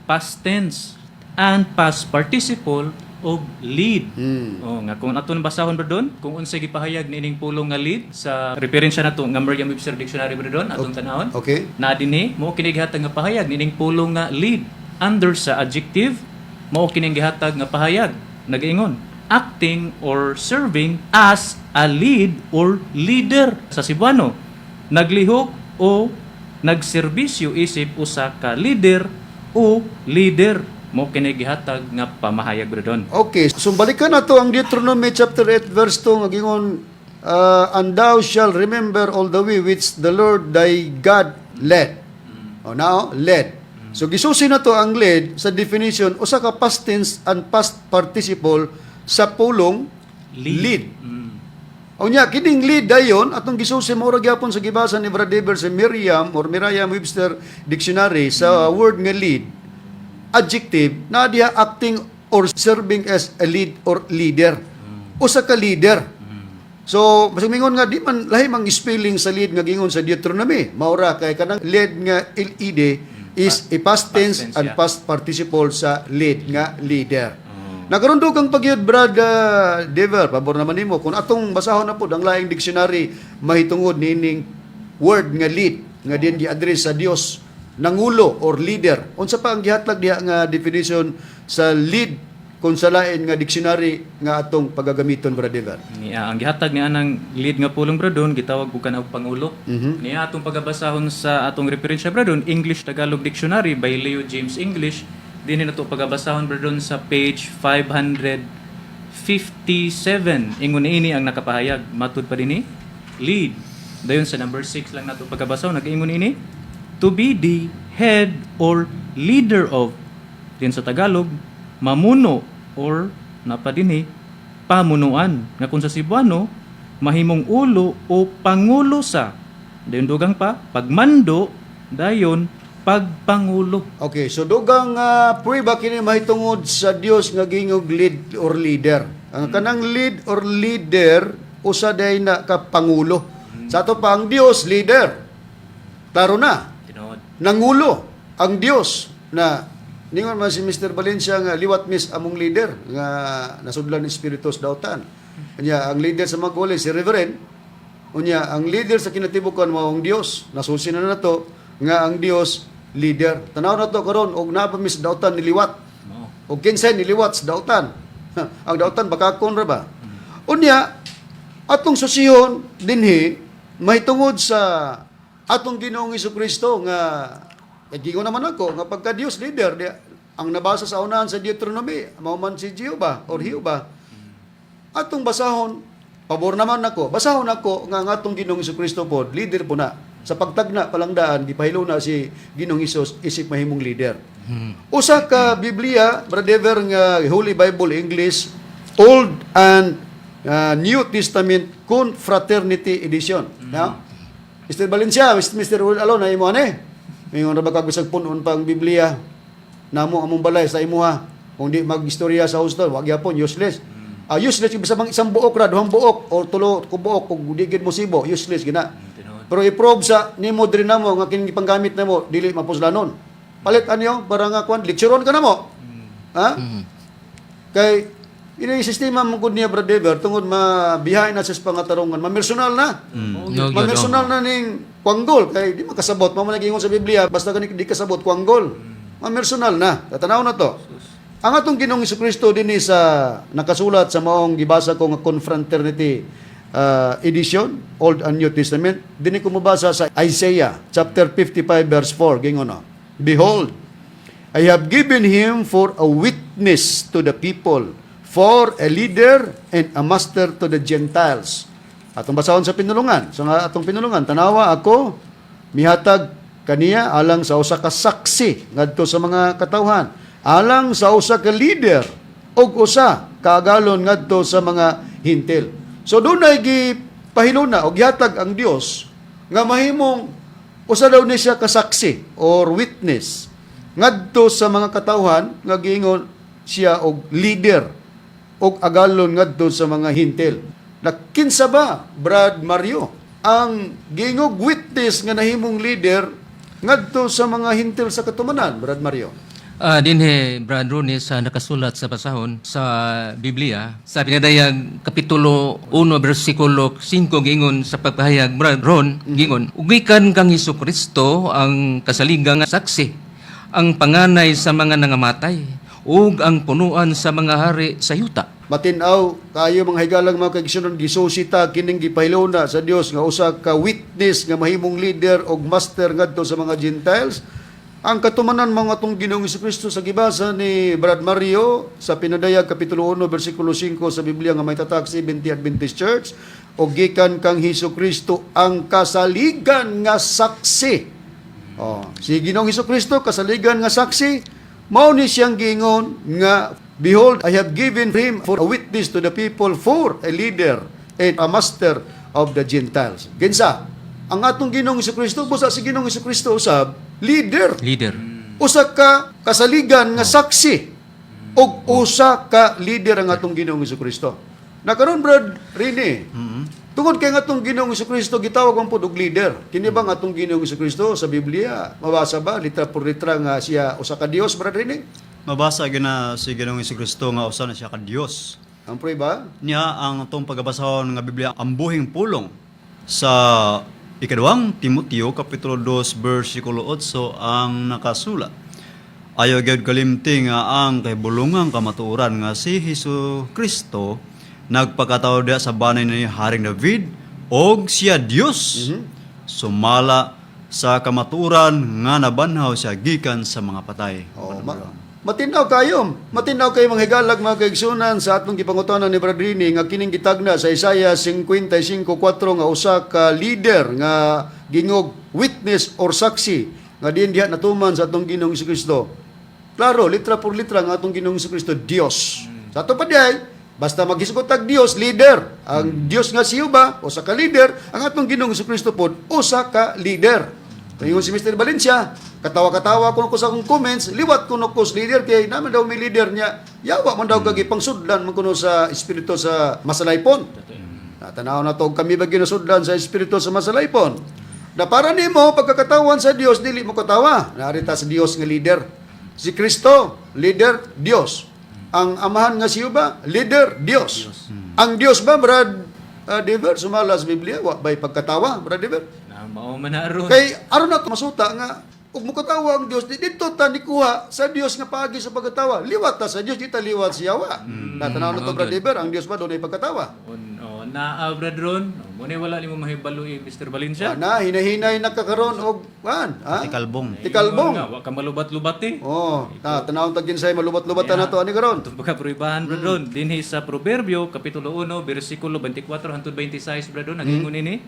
Speaker 2: past tense and past participle of lead. Oh, nga kung aton basahon bro doon kung unsay gipahayag niining pulong nga lead sa referensya nato nga Merriam-Webster Dictionary, bro doon, atong tanawon. Na dinhi mao kini gihatag nga pahayag nining pulong nga lead under sa adjective. Mao kining gihatag nga pahayag, nagaingon acting or serving as a lead or leader. Sa Cebuano, naglihok o nagserbisyo isip usa ka leader o leader. Mao kini gihatag nga pamahayag, bro Don.
Speaker 1: Okay, so balikan na to ang Deuteronomy chapter 8 verse 2 nga gingon, "And thou shalt remember all the way which the Lord thy God led." Oh, now led. So gisusi na to ang led sa definition usa ka past tense and past participle sa pulong lead. Unya kining lead dayon atong gisusi mo gyapon sa gibasa ni Brad Dever sa Merriam or Merriam-Webster Dictionary sa word nga lead, adjective na diha acting or serving as a lead or leader. Usa ka leader. So, basig mingon nga di man lahi mang spelling sa lead nga gingon sa Deuteronomy. Maura kay kanang lead nga LED is a past tense
Speaker 2: Past tense,
Speaker 1: and past participle sa lead nga leader. Nakaroon kang pagyud, Brad Dever, pabor naman nimo kung atong basahon na pod ang laing dictionary mahitungod nining word nga lead nga din gi-address sa Dios nangulo or leader. Unsa pa ang gihatag diha nga definition sa lead Kung sa lain nga dictionary nga atong pagagamiton, brother.
Speaker 2: Niya ang gihatag ni anang lead nga pulong, bradon, gitawag og kana og pangulo. Niya atong pagabasahon sa atong referensya, bradon, English Tagalog Dictionary by Leo James English. Dinhi nato pagabasahon, bradon, sa page 557. Ingon niini ang nakapahayag matud pa dinhi lead. Dayon sa number 6 lang nato pagabasahon, nagaingon ini, "To be the head or leader of." Din sa Tagalog, mamuno or napa dinhi pamunuan, nga kung sa Cebuano mahimong ulo o pangulo sa, dayon dugang pa pagmando, dayon pagpangulo.
Speaker 1: Okay, so dugang prueba kini mahitungod sa Dios nga gingog lead or leader. Ang kanang lead or leader usa day na ka pangulo. Sa ato pa ang Dios leader. Klaro na.
Speaker 2: Tinuod.
Speaker 1: Nangulo ang Dios na ningon man si Mr. Valencia nga liwat miss among leader nga nasudlan ni Espiritu sa dautan. Unya ang leader sa maguli si Reverend. Unya ang leader sa kinatibukan mao ang Dios. Nasusi na nato nga ang Dios leader. Tanaw na to karon og naa pa mis dautan niliwat.
Speaker 2: Mao.
Speaker 1: Og kinsay niliwat sa dautan. Ang dautan bakakon ra ba? Unya atong susihon dinhi mahitungod sa atong Ginoong Kristo nga gingon naman ako nga pagka Dios leader di, ang nabasa sa unahan sa Deuteronomy mao man si Jehovah or Jehovah. Atong basahon, pabor naman nako, basahon ako nga ang atong Ginoong Kristo pod leader po na sa pagtagna palangdaan gipahilo na si Ginoong Hesus isip mahimong leader. Usa ka Biblia, brother, nga Holy Bible English Old and New Testament Confraternity Edition. No? Mr. Valencia, Mr. Will Alon, na imo ane. Mingon ra ba kag bisag punon pang Biblia namo among balay sa imuha. Kung di magistorya sa husto, wag gyapon useless. Ah, useless ibig sabihin isang buok ra, duhang buok or tulo ko buok kung di gid mo sibo, useless gina.
Speaker 2: Tinuod.
Speaker 1: Pero i-probe sa nimo diri namo nga kini gipanggamit namo dili mapuslanon. Palit anyo para nga kwan lectureon ka namo. Ha? Kay ini yung sistema mo gud niya, brother, tungod ma behind na sa pangatarungan, mamersonal na.
Speaker 3: No, gyud,
Speaker 1: Mamersonal na ning kwanggol kay di makasabot mao man nagingon sa Biblia basta kani di kasabot kwanggol. Mamersonal na. Tatanaw na to. Ang atong Ginoong Kristo dinhi sa nakasulat sa maong gibasa ko nga Confraternity edition, Old and New Testament, dinhi ko mobasa sa Isaiah chapter 55 verse 4 gingon no. "Behold, I have given him for a witness to the people, for a leader and a master to the Gentiles." Atong basahon sa pinulungan. Sa nga atong pinulungan, tanawa ako mihatag kaniya alang sa usa ka saksi ngadto sa mga katawhan, alang sa usa ka leader ug usa kaagalon ngadto sa mga hintil. So dunay gipahiluna og gihatag ang Dios nga mahimong usa daw ni siya kasaksi or witness ngadto sa mga katawhan nga giingon siya og leader og agalon ngadto sa mga hintil. Na kinsa ba, Brad Mario, ang giingog witness nga nahimong leader ngadto sa mga hintil sa katumanan, Brad Mario?
Speaker 3: Dinhi, Brad Rooney, sa nakasulat sa basahon sa Biblia sa pinadayag kapitulo 1 bersikulo 5, gingon sa pagpahayag, Brad Ron, gingon, "Ugikan kang Hesus Kristo ang kasaligang nga saksi, ang panganay sa mga nangamatay ug ang punuan sa mga hari sa yuta."
Speaker 1: Matinaw kayo mga higalang mga kaigsuonan, gisusi ta kining gipahiluna sa Dios nga usa ka witness nga mahimong leader og master ngadto sa mga Gentiles. Ang katumanan mga atong Ginoong Kristo sa gibasa ni Brad Mario sa Pinadayag kapitulo 1 bersikulo 5 sa Biblia nga may tatak Seventh Adventist Church, og gikan kang Hesus Kristo ang kasaligan nga saksi. Oh, si Ginoong Kristo kasaligan nga saksi, mao ni siyang giingon nga, "Behold, I have given him for a witness to the people, for a leader and a master of the Gentiles." Kinsa? Ang atong Ginoong Kristo. Busa si Ginoong Kristo usab leader.
Speaker 3: Leader.
Speaker 1: Usa ka kasaligan nga saksi ug usa ka leader ang atong Ginoong Kristo. Na karon, Brad Rene, tungod kay nga atong Ginoong Kristo gitawag ang pud og leader. Kini ba nga atong Ginoong Kristo sa Biblia mabasa ba litra por litra nga siya usa ka Dios, Brad Rene?
Speaker 4: Mabasa gina si Ginoong Kristo nga usa na siya ka Dios.
Speaker 1: Ang prueba?
Speaker 4: Niya ang atong pagabasahon nga Biblia, ang buhing pulong sa ikaduhang Timoteo kapitulo 2 bersikulo 8 ang nakasulat. Ayo gyud kalimti nga ang kahibulungang kamatuoran nga si Hesus Kristo nagpakatao diha sa banay ni Haring David og siya Dios. Sumala sa kamatuoran nga nabanhaw siya gikan sa mga patay.
Speaker 1: Oh, matinaw kayo. Matinaw kayo mga higalag, mga kaigsunan, sa atong gipangutanan ni Brad Rini nga kining gitagna sa Isaiah 55:4 nga usa ka leader nga gingog witness or saksi nga diin diha natuman sa atong Ginoong Kristo. Klaro, litra por litra nga atong Ginoong Kristo Dios. Sa ato pa diay, basta maghisgot tag Dios leader. Ang Dios nga siyo ba usa ka leader, ang atong Ginoong Kristo pod usa ka leader. Ingon si Mr. Valencia, katawa-katawa kuno ko sa akong comments, liwat kuno ko sa leader kay naman daw may leader niya. Yawa man daw kag ipangsudlan man kuno sa espiritu sa masalaypon. Natanaw na to kami ba ginasudlan sa espiritu sa masalaypon. Na para nimo pagkakatawan sa Dios dili mo katawa. Narita sa Dios nga leader. Si Kristo, leader Dios. Ang amahan nga siyo ba, leader Dios. Ang Dios ba, Brad Dever, sumala sa Biblia, wa ba'y pagkatawa, Brad Dever?
Speaker 2: Na mao man na aron.
Speaker 1: Kay aron na masuta nga ug mukatawa ang Dios di didto ta nikuha sa Dios nga paagi sa pagkatawa. Liwat ta sa Dios, di ta liwat sa yawa. Natanaw na to, Brad Eber, ang Dios ba dunay pagkatawa?
Speaker 2: Oh, naa Brad Ron. Oh, mo ni wala nimo mahibalo eh, Mr. Valencia.
Speaker 1: Na hinahinay nakakaron og kan, ha?
Speaker 4: Tikalbong.
Speaker 1: Tikalbong.
Speaker 2: Nga, wa ka malubat-lubat eh.
Speaker 1: Oh, na tanaw ta ginsay malubat-lubat na to ani karon.
Speaker 2: Itong pagkapruibahan, Brad Ron, dinhi sa Proverbio, Kapitulo 1, versikulo 24 hangtod 26, Brad Ron, nagingon ini.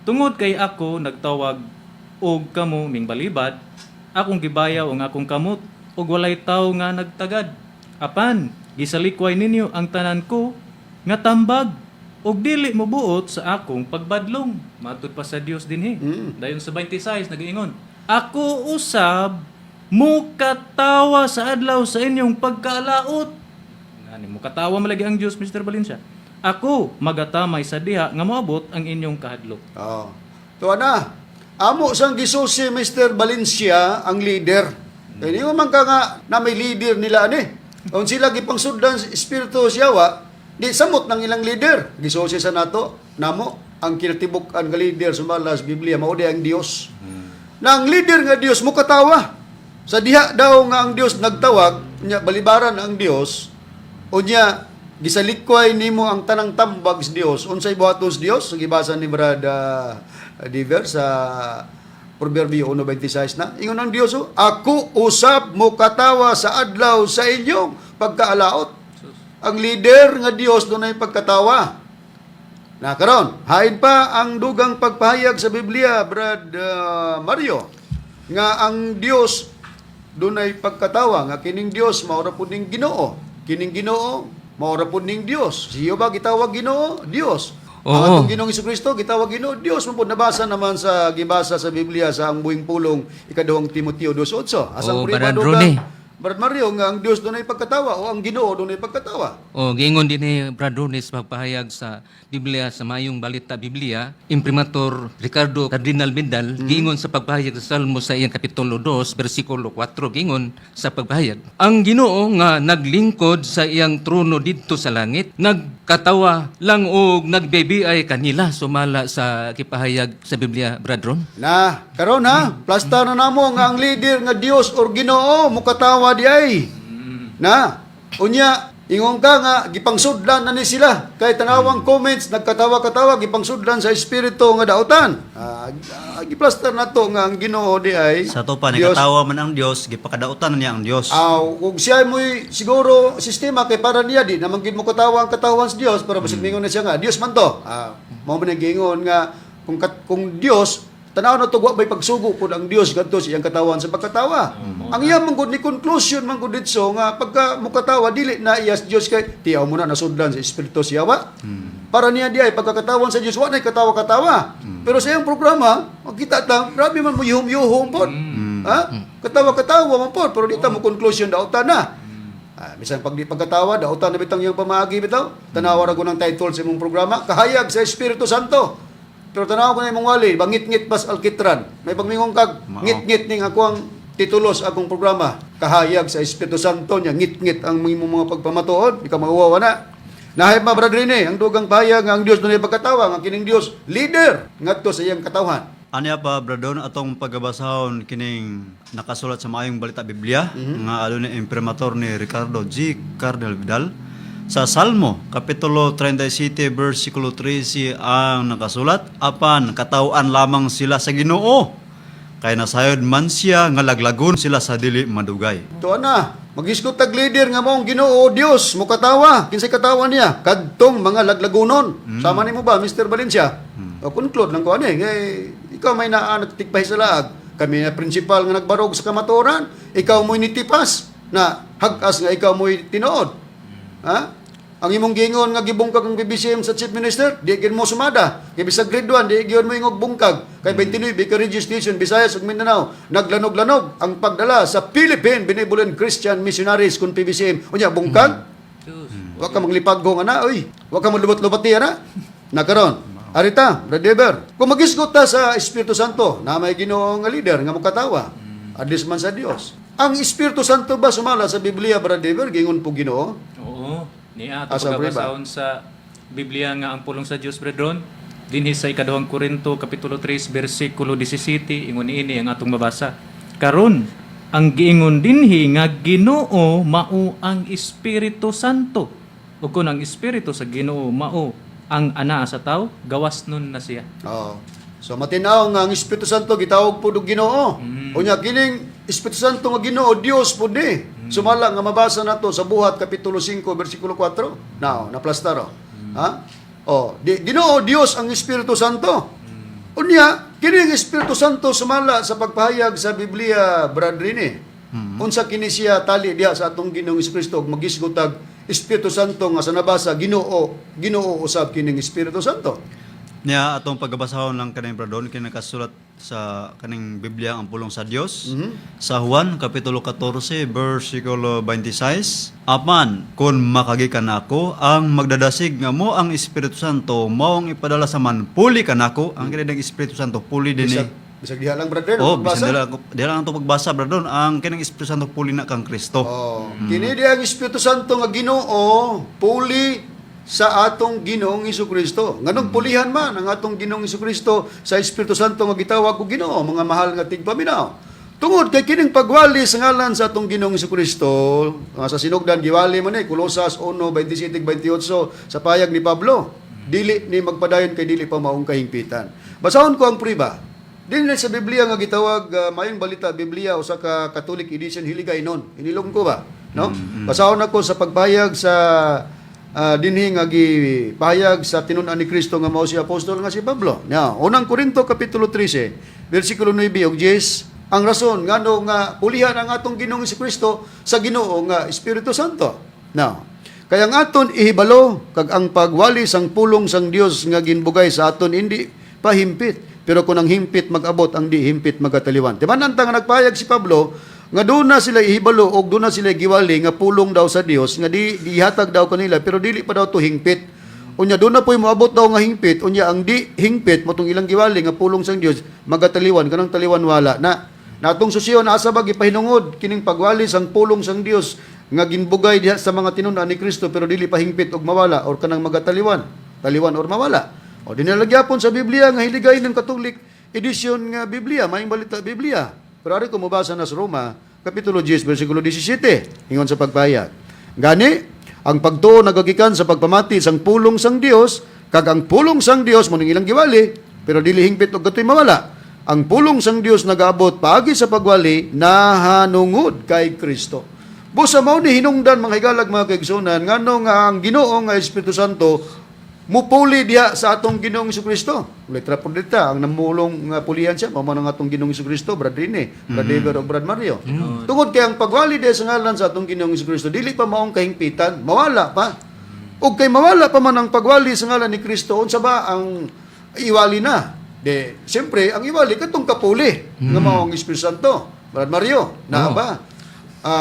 Speaker 2: "Tungod kay ako nagtawag og kamo ming balibad, akong gibayaw ang akong kamot og walay tawo nga nagtagad. Apan gisalikway ninyo ang tanan ko nga tambag og dili mobuot sa akong pagbadlong." Matud pa sa Dios dinhi. Dayon sa 26 nagaingon, "Ako usab mukatawa sa adlaw sa inyong pagkaalaot." Ani mukatawa malagi ang Dios, Mr. Valencia. "Ako magatamay sa diha nga moabot ang inyong kahadlok."
Speaker 1: Oh. Tuwa na. Amo sang gisusi Mr. Valencia ang leader. Kay niyo man ka nga na may leader nila ani. Kung sila gipangsudlan sa espiritu siyawa, di samot ng ilang leader. Gisusi sa nato namo ang kinatibuk-an nga leader sumala sa Biblia mao di ang Dios. Na ang leader nga Dios mukatawa. Sa diha daw nga ang Dios nagtawag, nya balibaran ang Dios, o niya gisalikway nimo ang tanang tambag sa Dios. Unsay buhaton sa Dios? Gibasa ni Brad Diver sa Proverbio 1:26 na. Ingon ang Dios, oh, "Ako usab mo katawa sa adlaw sa inyong pagkaalaot." Ang leader nga Dios dunay pagkatawa. Na karon, hain pa ang dugang pagpahayag sa Biblia, Brad Mario, nga ang Dios dunay pagkatawa, nga kining Dios mao ra pud ning Ginoo. Kining Ginoo mao ra pud ning Dios. Siyo ba gitawag Ginoo? Dios. Ang
Speaker 3: Oo.
Speaker 1: atong Ginoong Kristo gitawag Ginoo Dios man pud, nabasa naman sa gibasa sa Biblia sa ang buhing pulong ikaduhang Timoteo 2:8. Asang
Speaker 3: Oo,
Speaker 1: prima
Speaker 3: Brad
Speaker 1: dugang
Speaker 3: Ronnie.
Speaker 1: Brad Mario nga ang Dios dunay pagkatawa o ang Ginoo dunay pagkatawa.
Speaker 3: O giingon din ni Brad Rones pagpahayag sa Biblia sa Mayong Balita Biblia, Imprimatur Ricardo Cardinal Bindal, giingon sa pagpahayag sa Salmo sa iyang kapitulo 2 bersikulo 4, giingon sa pagpahayag. Ang Ginoo nga naglingkod sa iyang trono didto sa langit, nagkatawa lang og nagbebiay kanila, sumala sa gipahayag sa Biblia, Brad Ron.
Speaker 1: Na, karon ha, plasta na namo nga ang leader nga Dios or Ginoo mukatawa di ay. Na, unya ingon ka nga gipangsudlan na ni sila kay tanawang comments nagkatawa-katawa gipangsudlan sa espiritu nga dautan. Giplastar na to nga ang Ginoo di ay.
Speaker 4: Sa to pa
Speaker 1: Dios.
Speaker 4: nikatawa man ang Dios, gipakadautan na niya ang Dios.
Speaker 1: Ah, kung siya mo'y siguro sistema kay para niya di naman gid mo katawa ang katawan sa Dios para basig mingon na siya nga Dios man to. Mao man ang giingon nga kung Dios tanaw na to wa may pagsugo pud ang Dios kadto sa iyang katawan sa pagkatawa. Ang iya man gud ni conclusion man gud ditso nga pagka mukatawa dili na iya sa Dios kay tiyaw mo na nasudlan sa espiritu siya wa. Para niya di ay pagkakatawan sa Dios wa nay katawa-katawa. Pero sa iyang programa makita ta grabe man mo yuhom-yuhom pod. Ha? Katawa-katawa man pod pero di ta mo conclusion dautan na. Bisan pag di pagkatawa, dautan na bitang iyang pamaagi bitaw. Tanawa ra ko ng title sa imong programa, Kahayag sa Espiritu Santo. Pero tanawa ko na imong wali, bangit-ngit pas alkitran. May pagmingong kag,
Speaker 4: Mao.
Speaker 1: ngit-ngit ning ako ang titulos akong programa, Kahayag sa Espiritu Santo niya, ngit-ngit ang imong mga pagpamatuod, di ka mauwawa na. Nahay ma Brad Rene, ang dugang pahayag nga ang Dios dunay pagkatawa, nga kining Dios leader ngadto sa iyang katawhan.
Speaker 4: Anya pa, Bradon, atong pagabasahon kining nakasulat sa Maayong Balita Biblia nga adunay imprimatur ni Ricardo G. Cardinal Vidal. Sa Salmo, Kapitulo 37, versikulo 13 ang nakasulat, "Apan katawhan lamang sila sa Ginoo, kay nasayod man siya nga laglagon sila sa dili madugay."
Speaker 1: Tuwa na, magisgot tag leader nga maong Ginoo Dios mukatawa. Kinsay katawa niya? Kadtong mga laglagunon. Sama nimo ba, Mr. Valencia? O conclude lang ko ani kay ikaw may naa nagtikpay sa laag. Kami na principal nga nagbarog sa kamatuoran, ikaw mo'y nitipas na hagas nga ikaw mo'y tinuod. Ha? Ang imong giingon nga gibungkag ang PBCM sa Chief Minister, di gyud mo sumada. Kay bisag grade 1, di gyud mo ingog bungkag. Kay 29 ka radio station Visayas ug Mindanao, naglanog-lanog ang pagdala sa Philippine Benevolent Christian Missionaries kun PBCM. Unya bungkag?
Speaker 2: Diyos.
Speaker 1: Wa ka maglipagong ana oy. Wa ka maglubot-lubot ana. Nakaron. Arita, Brother Eber, kung magisgot ta sa Espiritu Santo, na may Ginoo nga leader nga mukatawa, adlis man sa Dios. Ang Espiritu Santo ba sumala sa Biblia, Brother Eber, gingon po Ginoo?
Speaker 2: Oo. Niya ato
Speaker 1: Asa, pre, ba?
Speaker 2: pagabasahon sa Biblia nga ang pulong sa Dios, brethren. Dinhi sa ikaduhang Korinto kapitulo 3 bersikulo 17, ingon niini ang atong mabasa. Karon ang giingon dinhi nga Ginoo mao ang Espiritu Santo. Ug kun ang Espiritu sa Ginoo mao ang anaa sa tao, gawas nun na siya.
Speaker 1: Oo. So matinaw nga ang Espiritu Santo gitawag pud og Ginoo. Unya kining Espiritu Santo nga Ginoo Dios pud ni. Sumala nga mabasa nato sa Buhat kapitulo 5 bersikulo 4. Now, naplastaro. Ha? Oh, di, Ginoo Dios ang Espiritu Santo. Unya kining Espiritu Santo sumala sa pagpahayag sa Biblia, Brad Rene. Unsa kini siya tali diha sa atong Ginoong Kristo ug magisgotag Espiritu Santo nga sa nabasa Ginoo, Ginoo usab kining Espiritu Santo?
Speaker 4: Niya atong pagabasahon lang kaning, Bradon, kini nakasulat sa kaning Biblia ang pulong sa Dios. Sa Juan kapitulo 14 bersikulo 26, "Apan kon makagikan ako ang magdadasig nga mo ang Espiritu Santo mao ang ipadala sa manpuli kanako." Ang kini Espiritu Santo puli dinhi.
Speaker 1: Bisag, bisag diha lang, brother,
Speaker 4: Oh,
Speaker 1: pagbasa.
Speaker 4: bisan dila dila lang ato pagbasa, Bradon, ang kining Espiritu Santo puli na kang Kristo.
Speaker 1: Oh, kini diha ang Espiritu Santo nga Ginoo puli sa atong Ginoong Kristo. Nganong pulihan man ang atong Ginoong Kristo sa Espiritu Santo nga gitawag og Ginoo, mga mahal nga tigpaminaw? Tungod kay kining pagwali sa ngalan sa atong Ginoong Kristo, nga sa sinugdan giwali man ni Kolosas 1:27-28 sa payag ni Pablo, dili ni magpadayon kay dili pa maong kahingpitan. Basahon ko ang priba. Dinhi sa Biblia nga gitawag Maayong Balita Biblia usa ka Catholic edition Hiligaynon. Inilong ko ba? No? Basahon ako sa pagpahayag sa dinhi nga gipahayag sa tinun-an ni Kristo nga mao si apostol nga si Pablo. Now, Unang Korinto kapitulo 13, versikulo 9 ug 10, ang rason ngano nga pulihan ang atong Ginoong Kristo sa Ginoo nga Espiritu Santo. Now, kaya ang aton ihibalo kag ang pagwali sang pulong sang Dios nga ginbugay sa aton hindi pahimpit, pero kung ang himpit mag-abot, ang di himpit magataliwan. Di ba nanta nga nagpahayag si Pablo nga doon na sila ihibalo og doon na sila giwali nga pulong daw sa Dios nga di gihatag daw kanila pero dili pa daw to hingpit. Unya doon na po'y moabot daw nga hingpit, unya ang di hingpit motong ilang giwali nga pulong sang Dios magataliwan, kanang taliwan wala na. Natong susiyon asa ba gipahinungod kining pagwali sang pulong sang Dios nga ginbugay diha sa mga tinun-an ni Kristo pero dili pa hingpit og mawala or kanang magataliwan, taliwan or mawala? O dinalagyapon sa Biblia nga hiligay ng Catholic edition nga Biblia, Maayong Balita Biblia. Pero ari ko mobasa na sa Roma, Kapitulo 10, versikulo 17, ingon sa pagpahayag. "Gani, ang pagtuo nagagikan sa pagpamati sang pulong sang Dios, kag ang pulong sang Dios mo ning ilang giwali, pero dili hingpit og katoy mawala. Ang pulong sang Dios nagaabot paagi sa pagwali nahanungod kay Kristo." Busa mao ni hinungdan, mga higalag, mga kaigsunan, ngano nga ang Ginoo nga Espiritu Santo mupuli diha sa atong Ginoong Kristo. Letra por letra ang namulong nga pulihan siya mao man ang atong Ginoong Kristo, Brad Rene, Brad Ever ug Brad Mario. Tungod kay ang pagwali diha sa ngalan sa atong Ginoong Kristo dili pa maong kahingpitan, mawala pa. Ug kay mawala pa man ang pagwali sa ngalan ni Kristo, unsa ba ang iwali na? De, siyempre, ang iwali katong kapuli nga mao ang Espiritu Santo. Brad Mario, naa ba?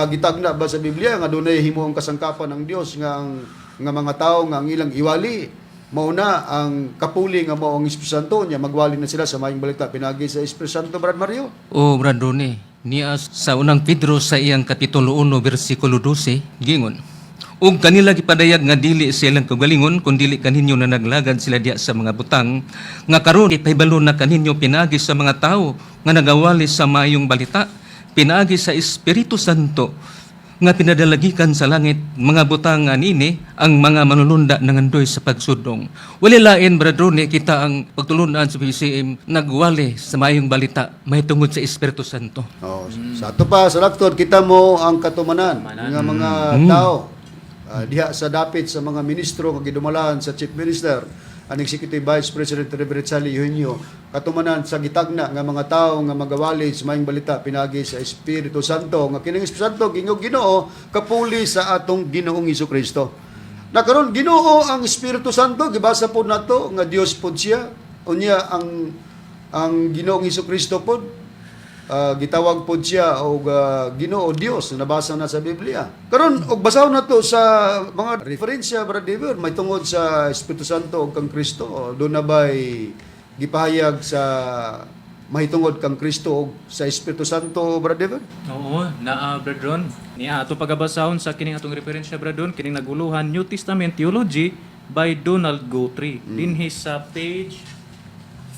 Speaker 1: Gitagna ba sa Biblia nga dunay himuong kasangkapan ng Dios nga ang nga mga tao nga ang ilang iwali mao na ang kapuli nga mao ang Espiritu Santo, nya magwali na sila sa Maayong Balita pinagi sa Espiritu Santo, Brad Mario?
Speaker 3: O Brad Rone, niya sa Unang Pedro sa iyang kapitulo 1 bersikulo 12, gingon, Ug kanila gipadayag nga dili sa ilang kaugalingon kun dili kaninyo na naglagad sila diha sa mga butang nga karon ipahibalo na kaninyo pinaagi sa mga tawo nga nagawali sa maayong balita pinaagi sa Espiritu Santo nga pinadalagikan sa langit mga butang nga niini ang mga manulunda nangandoy sa pagsudong. Wala lain, Brad Ronnie, kita ang pagtulunan sa PCM nagwali sa maayong balita mahitungod sa Espiritu Santo.
Speaker 1: Oh, sa ato pa sa laktod kita mo ang katumanan nga mga tao diha sa dapit sa mga ministro nga gidumalahan sa Chief Minister ang Executive Vice President Reverend Sally Eugenio, katumanan sa gitagna nga mga tao nga magawali sa maayong balita pinagi sa Espiritu Santo, nga kining Espiritu Santo gingog Ginoo kapuli sa atong Ginoong Kristo. Na karon Ginoo ang Espiritu Santo, gibasa po nato nga Dios pod siya. Unya ang Ginoong Kristo pod, gitawag pod siya og Ginoo Dios na nabasa na sa Biblia. Karon og basahon nato sa mga referensya, Brother David, may tungod sa Espiritu Santo ug kang Kristo. Doon na ba'y gipahayag sa mahitungod kang Kristo ug sa Espiritu Santo, Brother David?
Speaker 2: Oo, naa, Brad Ron. Niya ato pagabasahon sa kining atong referensya, Brad Ron, kining naguluhan New Testament Theology by Donald Guthrie. Dinhi sa page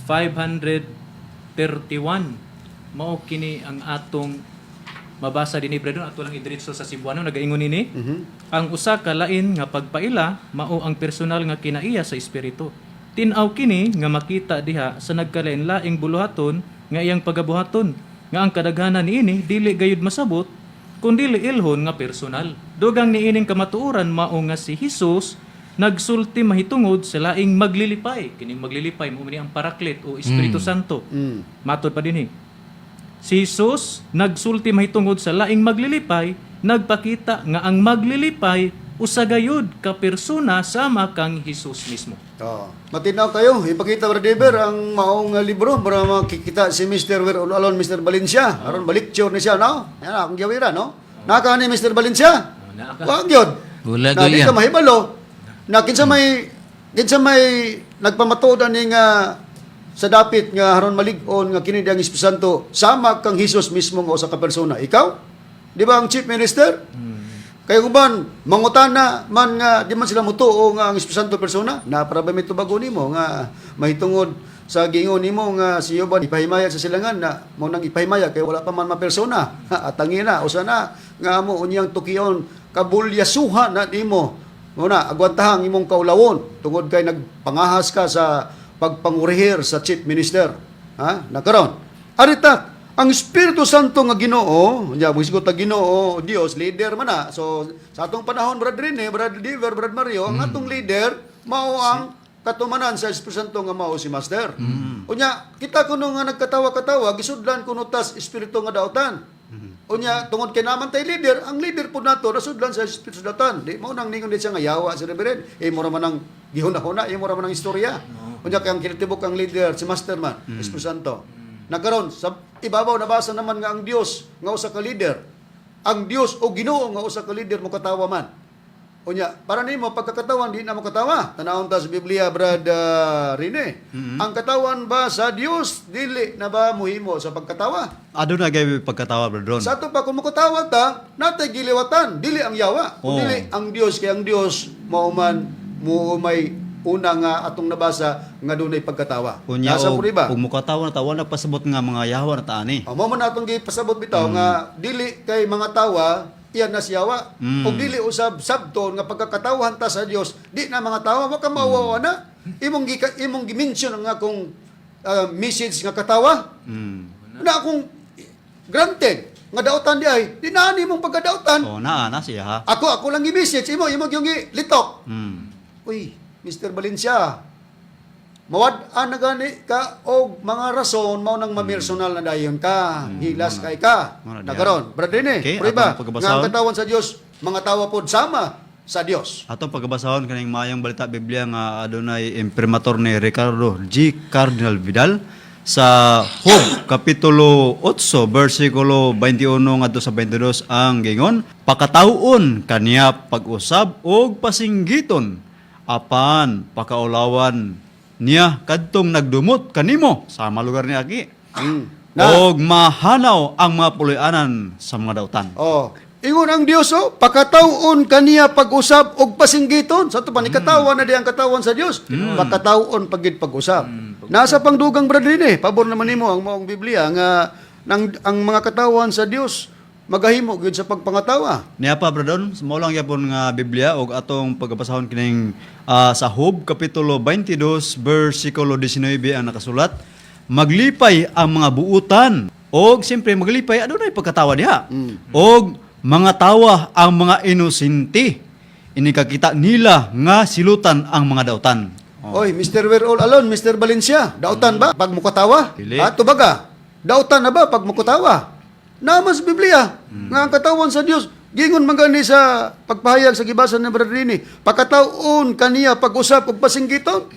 Speaker 2: 531. Mao kini ang atong mabasa dinhi, Brad Ron, ato lang idiretso sa Cebuano nagaingon nini. Ang usa ka lain nga pagpaila mao ang personal nga kinaiya sa espiritu. Tin-aw kini nga makita diha sa nagkalain-laing buluhaton nga iyang pagabuhaton nga ang kadaghanan niini dili gayud masabot kun dili ilhon nga personal. Dugang niining kamatuoran mao nga si Hesus nagsulti mahitungod sa laing maglilipay. Kining maglilipay mao ni ang Paraklit o Espiritu Santo. Matod pa dinhi. Si Jesus nagsulti mahitungod sa laing maglilipay, nagpakita nga ang maglilipay usa gayud ka persona sama kang Hesus mismo.
Speaker 1: Oh. Matinaw kayo, ipakita, Brother David, ang maong libro para makikita si Mr. Where All Alone, Mr. Valencia. Aron balikture ni siya, no? Yan akong gawira, no? Naka ni Mr. Valencia?
Speaker 2: Oh, naa ka.
Speaker 1: Wag yun.
Speaker 3: Wala
Speaker 1: Na di
Speaker 3: gyud
Speaker 1: ka mahibalo. Na kinsa may nagpamatuod ani nga sa dapit nga haron malig-on nga kini ang Espiritu Santo sama kang Hesus mismo nga usa ka persona. Ikaw? Di ba ang Chief Minister? Kaya uban, mangutana man nga di man sila mutuo nga ang Espiritu Santo persona, na para ba may tubago nimo nga mahitungod sa gingon nimo nga si Yoban ipahimaya sa silangan na mo nang ipahimaya kay wala pa man mapersona. Atangina usa na nga amo unyang tukion kabulyasuhan na nimo. Mo na agwantahang imong kaulawon tungod kay nagpangahas ka sa pagpangurihir sa Chief Minister. Ha? Nakaron. Arita, ang Espiritu Santo nga Ginoo, nya moisgot ta Ginoo, Dios leader man na. So sa atong panahon, Brad Rene, Brad Diver, Brad Mario, ang atong leader mao ang katumanan sa Espiritu Santo nga mao si Master. Unya, kita kuno nga nagkatawa-katawa, gisudlan kuno tas espiritu nga dautan. Unya, tungod kay naman tay leader, ang leader po nato nasudlan sa espiritu sa dautan. Di mao nang ningon di siya nga yawa si Reverend. Eh mo ra man ang gihuna-huna, eh mo ra man ang istorya. Unya kay ang kinatibok ang leader si Master man, Espiritu Santo. Nakaron sa ibabaw nabasa naman nga ang Dios nga usa ka leader. Ang Dios o Ginoo nga usa ka leader mo katawa man. Unya, para nimo pagkakatawan di na mo katawa. Tanawon ta sa Biblia, Brad Rene. Ang katawan ba sa Dios dili na ba muhimo sa pagkatawa?
Speaker 4: Aduna gay pagkatawa, Brad Ron.
Speaker 1: Sa ato pa kung mukatawa ta, natay giliwatan, dili ang yawa,
Speaker 4: Oo.
Speaker 1: dili ang Dios kay ang Dios mao man mo may una nga atong nabasa nga dunay pagkatawa.
Speaker 4: Unya
Speaker 1: Nasa
Speaker 4: og
Speaker 1: po ba?
Speaker 4: ug mukatawa na tawa nagpasabot nga mga yawa na taani.
Speaker 1: Oh, mao man atong gipasabot bitaw nga dili kay mga tawa iyan na siyawa. Ug dili usab sabton nga pagkakatawahan ta sa Dios, di na mga tawa wa ka mawawa na. Imong gi-mention ang akong message nga katawa. Na akong granted nga dautan di ay di na ani mong pagkadautan.
Speaker 4: Oh, naa na siya ha.
Speaker 1: Ako lang gi-message imo imo gyung litok. Uy, Mr. Valencia, mawad-an na gani ka og mga rason mao nang mamersonal na dayon ka, hilas kay ka.
Speaker 4: Muna diyan.
Speaker 1: Nakaron, Brad Rene,
Speaker 4: Okay,
Speaker 1: prueba,
Speaker 4: atong pagkabasahon.
Speaker 1: nga ang katawan sa Dios, mga tawa pod sama sa Dios.
Speaker 4: Atong pagkabasahon kaning maayong balita Biblia nga adunay imprimatur ni Ricardo G. Cardinal Vidal sa Job kapitulo 8 bersikulo 21 ngadto sa 22 ang gingon pakatawon kaniya pag-usab og pasinggiton apan pakaulawan niya kadtong nagdumot kanimo sama lugar ni aki
Speaker 1: Na,
Speaker 4: og mahanaw ang mga puloy-anan sa mga dautan.
Speaker 1: oh, Ingon ang Dios, oh, pakataw-on kaniya pag-usab og pasinggiton. Sa ato pa ni katawan na di ang katawan sa Dios. Pakataw-on pagid pag-usab. Nasa pangdugang, brad, din eh. Pabor naman nimo ang maong Biblia nga nang, ang mga katawan sa Dios magahimo gyud sa pagpangatawa.
Speaker 4: Niya pa, Bradon, mao lang gyapon nga Biblia og atong pagabasahon kining sa Job kapitulo 22 bersikulo 19 ang nakasulat: "Maglipay ang mga buutan." Og siyempre maglipay, adunay pagkatawa diha. "Og mga tawa ang mga inosente. Inikakita nila nga silutan ang mga dautan." Oh.
Speaker 1: Oy, Mr. We're All Alone, Mr. Valencia, dautan ba pag mukatawa?
Speaker 4: Dili.
Speaker 1: Ha, tubaga. Dautan na ba pag mukatawa? Namas Biblia nga ang katawan sa Dios gingon man gani sa pagpahayag sa gibasa ni Brother Rini, pakataon kaniya pag-usap ug pasinggiton.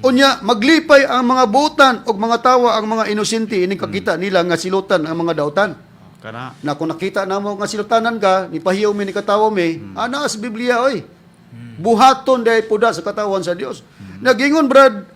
Speaker 1: Unya maglipay ang mga buutan ug mga tawa ang mga inosente ining kakita nila nga silutan ang mga dautan.
Speaker 4: Kana.
Speaker 1: Na kung nakita namo nga silutanan ka, ni pahiyaw mi ni katawa mi, ana sa Biblia oy. Buhaton dahil puda sa katawan sa Dios. Nagingon, Brad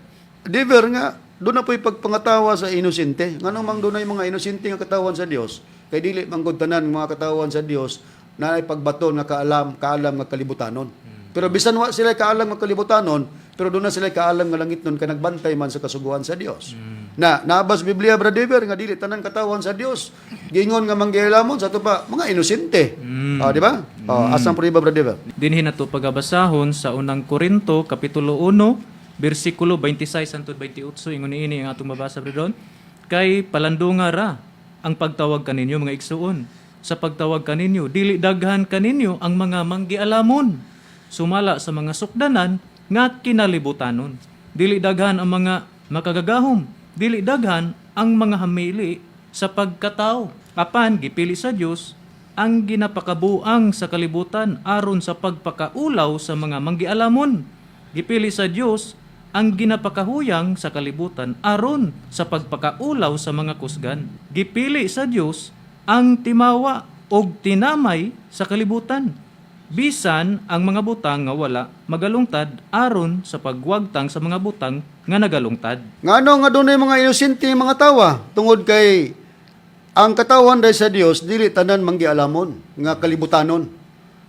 Speaker 1: Diver, nga doon na po'y pagpangatawa sa inosente. Nganong mang doon mga inosente nga katawan sa Dios, kay dili manggod tanan mga katawan sa Dios na ay pagbaton nga kaalam, kaalam nga kalibutanon. Pero bisan wa sila kaalam nga kalibutanon, pero doon na sila kaalam nga langit nun kay nagbantay man sa kasuguan sa Dios. Na naabas Biblia, Brad Diver, nga dili tanan katawan sa Dios gingon nga manggilamon sa ato pa mga inosente. Ah, di ba? Oh, asang prueba, Brad Diver?
Speaker 2: Dinhi nato pagabasahon sa Unang Korinto kapitulo 1 bersikulo 26 hangtod 28. Ingon niini ang atong mabasa, Bredon: "Kay palandunga ra ang pagtawag kaninyo, mga igsuon. Sa pagtawag kaninyo, dili daghan kaninyo ang mga manggialamon sumala sa mga sukdanan nga kinalibutanon. Dili daghan ang mga makagagahom, dili daghan ang mga hamili sa pagkatao. Apan gipili sa Dios ang ginapakabuang sa kalibutan aron sa pagpakaulaw sa mga manggialamon. Gipili sa Dios ang ginapakahuyang sa kalibutan aron sa pagpakaulaw sa mga kusgan. Gipili sa Dios ang timawa og tinamay sa kalibutan, bisan ang mga butang nga wala magalungtad, aron sa pagwagtang sa mga butang nga nagalungtad."
Speaker 1: Ngano nga dunay mga inosente mga tawa? Tungod kay ang katawan dahil sa Dios dili tanan manggialamon nga kalibutanon.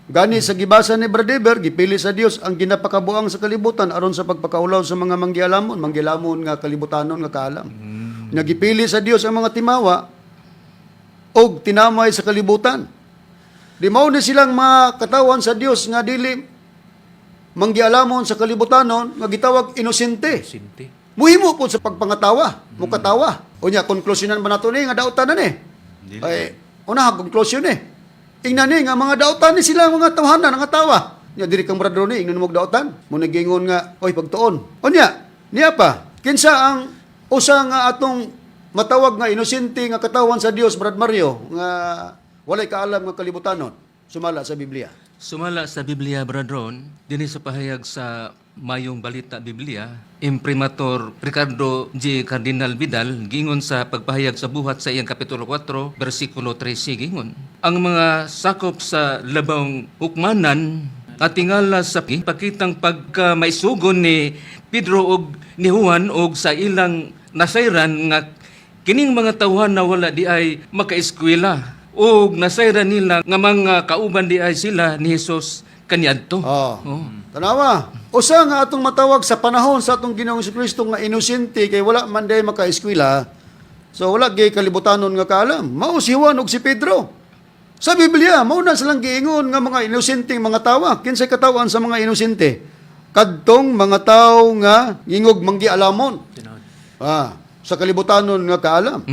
Speaker 1: Gani sa gibasa ni Brad Eber, gipili sa Dios ang ginapakabuang sa kalibutan aron sa pagpakaulaw sa mga manggialamon, manggialamon nga kalibutanon nga kaalam. Nga gipili sa Dios ang mga timawa og tinamay sa kalibutan. Di mao ni silang mga katawan sa Dios nga dili manggialamon sa kalibutanon nga gitawag inosente.
Speaker 2: Sinti.
Speaker 1: Muhimo po sa pagpangatawa, mukatawa. Unya, konklusyonan ba nato ni nga dautan na ni?
Speaker 4: Dili.
Speaker 1: Ay, una konklusyon eh. Ingnan ni nga mga dautan ni sila mga tawhanan nga tawa. Nya diri kang brother ni ingnan mo og dautan. Mo nagingon nga, oy pagtuon. Unya, niya pa, kinsa ang usa nga atong matawag nga inosente nga katawan sa Dios, Brad Mario, nga walay kaalam nga kalibutanon sumala sa Biblia?
Speaker 3: Sumala sa Biblia, Bradron, dinhi sa pahayag sa Mayong Balita Biblia, Imprimatur Ricardo G. Cardinal Vidal, gingon sa pagpahayag sa Buhat sa iyang Kapitulo 4, versikulo 13, gingon: "Ang mga sakop sa labang hukmanan katingala sa pakitang pagkamaisugon ni Pedro og ni Juan og sa ilang nasayran nga kining mga tawhan na wala di ay makaeskwela og nasayran nila nga mga kauban di ay sila ni Jesus kaniadto."
Speaker 1: Oh.
Speaker 3: Oh.
Speaker 1: Tanawa. Usa nga atong matawag sa panahon sa atong Ginoong Kristo nga inosente kay wala man day makaeskwela. So wala gyud kalibutanon nga kaalam. Mao si Juan ug si Pedro. Sa Biblia, mao na silang giingon nga mga inosenteng mga tawa. Kinsay katawan sa mga inosente? Kadtong mga tawo nga gingog manggialamon.
Speaker 2: Tinuod.
Speaker 1: Ah, sa kalibutanon nga kaalam.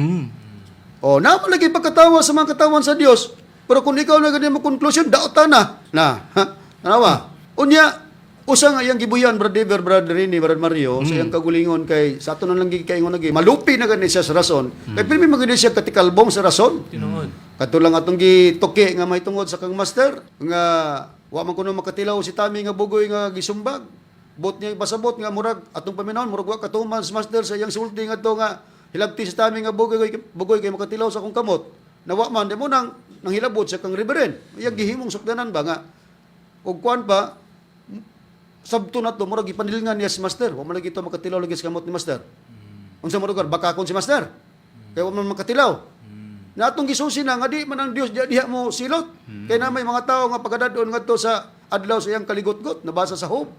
Speaker 1: O, naman lagi pagkatawa sa mga katawan sa Dios. Pero kung ikaw na ganyan mo conclusion, daotan na. Na, ha? Tanawa. Unya, usa nga iyang gibuyan, Brad Dever, Brad Rini, Brad Mario, sa iyang kagulingon kay, sa ato na lang gikaingon lagi, malupi na gani siya sa rason. Kay pirmi man gani siya katikalbong sa rason.
Speaker 2: Tinuod.
Speaker 1: Kato lang atong gituki nga may tungod sa kang master nga wa man kuno makatilaw si Tami nga bugoy nga gisumbag. Bot niya pasabot nga murag atong paminawon murag wa katuman sa master sa iyang sulti ngadto nga hilabti si Tami nga bugoy bugoy kay makatilaw sa akong kamot. Nawa man di mo nang nanghilabot sa kang reverend. Iyang gihimong sukdanan ba nga og kuan pa sabto na to murag gipanilngan niya si master. Wa man lagi to makatilaw lagi sa kamot ni master. Unsa mo lugar baka kon si master. Kay wa man makatilaw. Na atong gisusi na nga di man ang Dios diha, diha mo silot. Kay na may mga tao nga pagkadadon ngadto sa adlaw sa iyang kaligotgot nabasa sa Job.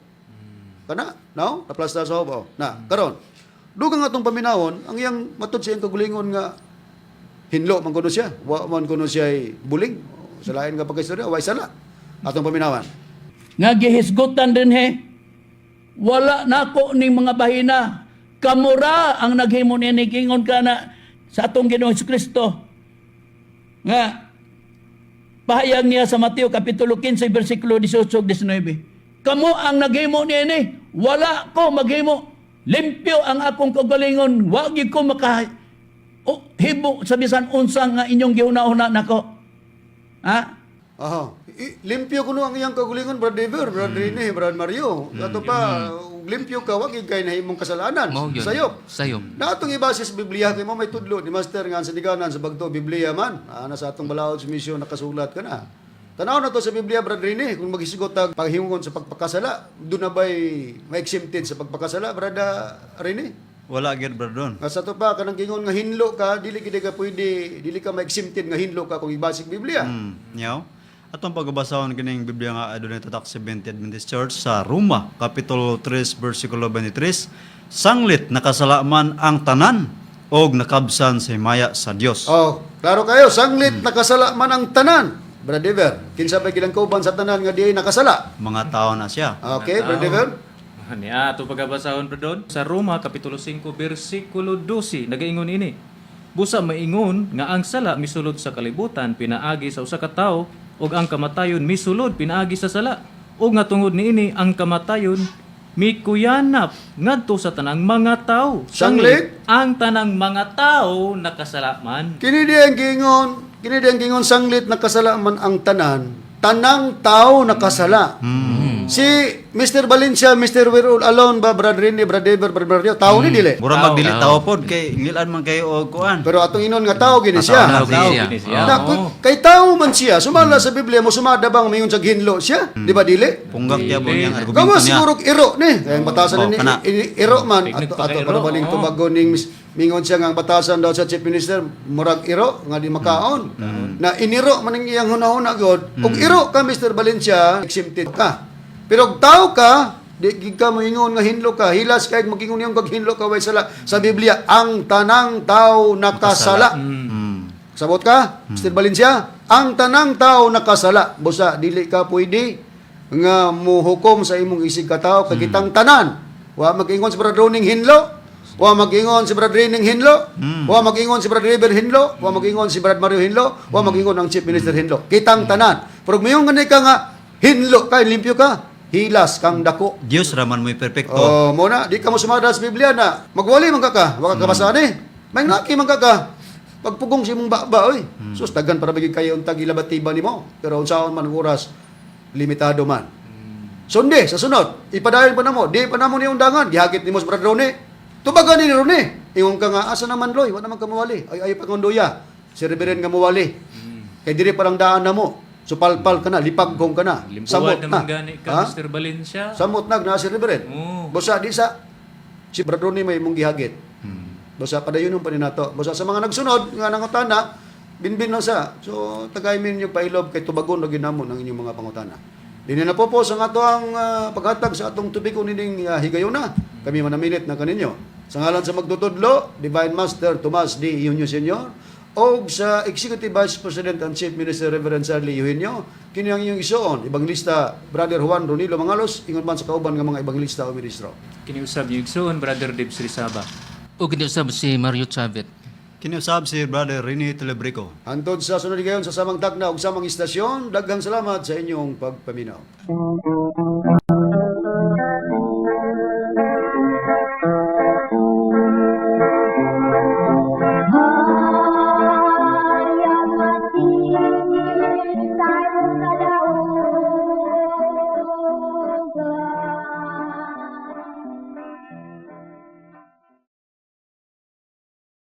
Speaker 1: Kana, no? Naplasta sa Job. Oh. Na, karon. Dugang atong paminawon, ang iyang matud sa iyang kagulingon nga hinlo man kuno siya, wa man kuno siya buling. Sa lain nga pagkaistorya, way sala. Atong paminawan.
Speaker 5: Nga gihisgutan din he. Wala nako ning mga bahina. Kamura ang naghimo niini, ingon ka na sa atong Ginoong Kristo. Nga pahayag niya sa Mateo kapitulo 15 bersikulo 18 ug 19. Kamo ang naghimo niini, wala ko maghimo. Limpyo ang akong kaugalingon, wa gyud ko maka o, hibo sa bisan unsa nga inyong gihuna-huna nako. Ha?
Speaker 1: Aha. Limpyo kuno ang iyang kagulingon, Brad Dever, Brad Rene, Brad Mario. Ato pa, limpyo ka, wag kay nahimong kasalanan.
Speaker 3: Mao yun.
Speaker 1: Sayop.
Speaker 3: Sayop.
Speaker 1: Na atong ibase sa Biblia kay mo may tudlo ni Master nga ang sandiganan sa bagto Biblia man. Ana sa atong balaod sa misyon nakasulat ka na. Tanaw na to sa Biblia, Brad Rene, kung maghisgot tag paghingon sa pagpakasala, doon na ba'y ma-exempted sa pagpakasala, Brad Rene?
Speaker 4: Wala gyud, Brad Don.
Speaker 1: Nga sa to pa kanang gingon nga hinlo ka, dili gid ka pwede, dili ka ma-exempted nga hinlo ka kung ibasig Biblia.
Speaker 4: Nyaw. Atong pagbasahon kining Biblia nga adunay tatak Seventh Adventist Church sa Roma, kapitulo 3 bersikulo 23, sanglit nakasala man ang tanan og nakabsan sa himaya sa Dios.
Speaker 1: Oh, klaro kayo, sanglit nakasala man ang tanan. Brad Dever, kinsa ba gilang kauban sa tanan nga di nakasala?
Speaker 4: Mga tao na siya.
Speaker 1: Okay, Brad Dever.
Speaker 2: Niya, ato pagabasahon Brad. Sa Roma, Kapitulo 5, versikulo 12, nagaingon ini. Busa maingon nga ang sala misulod sa kalibutan pinaagi sa usa ka tawo ug ang kamatayon misulod pinaagi sa sala. Ug nga tungod niini ang kamatayon mikuyanap ngadto sa tanang mga tawo.
Speaker 1: Sanglit?
Speaker 2: Ang tanang mga tawo nakasala man.
Speaker 1: Kini di ang gingon sanglit nakasala man ang tanan, tanang tao nakasala. Si Mr. Valencia, Mr. Wirul alone ba, Brad Rene, Brad Dever, Brad Mario, tao ni dili.
Speaker 4: Mura magdili tao pod kay ngilan man kayo og kuan.
Speaker 1: Pero atong inon nga tao gini siya.
Speaker 3: Tao
Speaker 2: Tao
Speaker 3: siya.
Speaker 2: gini siya.
Speaker 1: Na,
Speaker 2: Oo.
Speaker 1: kay tao man siya, sumala sa Biblia mo sumada bang mingon sa hinlo siya, di ba dili?
Speaker 4: Punggak gyapon niyang argumento
Speaker 1: Gawa
Speaker 4: niya.
Speaker 1: siguro iro ni. Kaya ang batasan
Speaker 4: Oh,
Speaker 1: ni
Speaker 4: kana.
Speaker 1: iro man ato ato
Speaker 2: Nagpakairo,
Speaker 1: para baling
Speaker 2: oo.
Speaker 1: tubagon ning mingon siya nga ang batasan daw sa chief minister murag iro nga di makaon. Na iniro man ang iyang hunahuna god. Ug iro ka Mr. Valencia, exempted ka. Pero og tao ka, di gid ka moingon nga hinlo ka, hilas kay magingon niyong kag hinlo ka way sala. Sa Biblia ang tanang tao nakasala. Sabot ka, Mr. Valencia, ang tanang tao nakasala. Busa dili ka pwede nga muhukom sa imong isig katao kay kitang tanan. Wa mag-ingon si Brad Roning hinlo, wa mag-ingon si Brad Rining hinlo, wa mag-ingon si Brad River hinlo, wa mag-ingon si Brad Mario hinlo, wa mag-ingon ang Chief Minister hinlo. Kitang tanan. Pero mayon nga ka nga hinlo ka, limpyo ka, hilas kang dako.
Speaker 4: Dios ra man mo'y perpekto.
Speaker 1: Oh, mo na, di ka mo sumada sa Biblia na magwali man ka ka, waka ka basaan eh. May naki man ka ka. Pagpugong sa imong baba oy. Sus daghan para bagay kayo untag ilabatiba nimo. Pero unsaon man ang oras, limitado man. Sundi sa sunod, ipadayon pa namo, di pa namo ni undangan, gihagit nimo sa Brad Rone. Tubagan ni Rone. Ingon ka nga asa naman loy, wa naman ka mawali. Ay ay pangondoya. Si Reverend nga mawali. Kay diri parang daan na mo. Supalpal ka na, lipaggong ka na.
Speaker 2: Limpuan
Speaker 1: Samot
Speaker 2: naman
Speaker 1: na.
Speaker 2: gani ka,
Speaker 1: Ha?
Speaker 2: Mr. Valencia.
Speaker 1: Samot nag na si Reverend.
Speaker 2: Oo.
Speaker 1: Basta di sa si Brad Ronnie may imong gihagit. Basta padayon pa ni nato. Basta sa mga nagsunod nga nangutana, binbin na sa. So tagay min yung pailob kay tubagon na ginamon ang inyong mga pangutana. Dini na po po sa ato ang paghatag sa atong tubig nining higayuna. Kami manamilit na kaninyo. Sa ngalan sa magtutudlo, Divine Master Tomas D. Eugenio Sr., o sa Executive Vice President and Chief Minister Reverend Charlie Eugenio, kini ang inyong isuon, Evangelista Brother Juan Ronilo Mangalos, ingon man sa kauban nga mga evangelista o ministro.
Speaker 2: Kiniusab niyo igsoon, Brother Dibs Rizaba.
Speaker 3: Ug kini usab si Mario Chavit.
Speaker 4: Kiniusab si Brother Rene Telebrico.
Speaker 1: Hantod sa sunod gayon sa samang tagna ug samang istasyon, daghang salamat sa inyong pagpaminaw.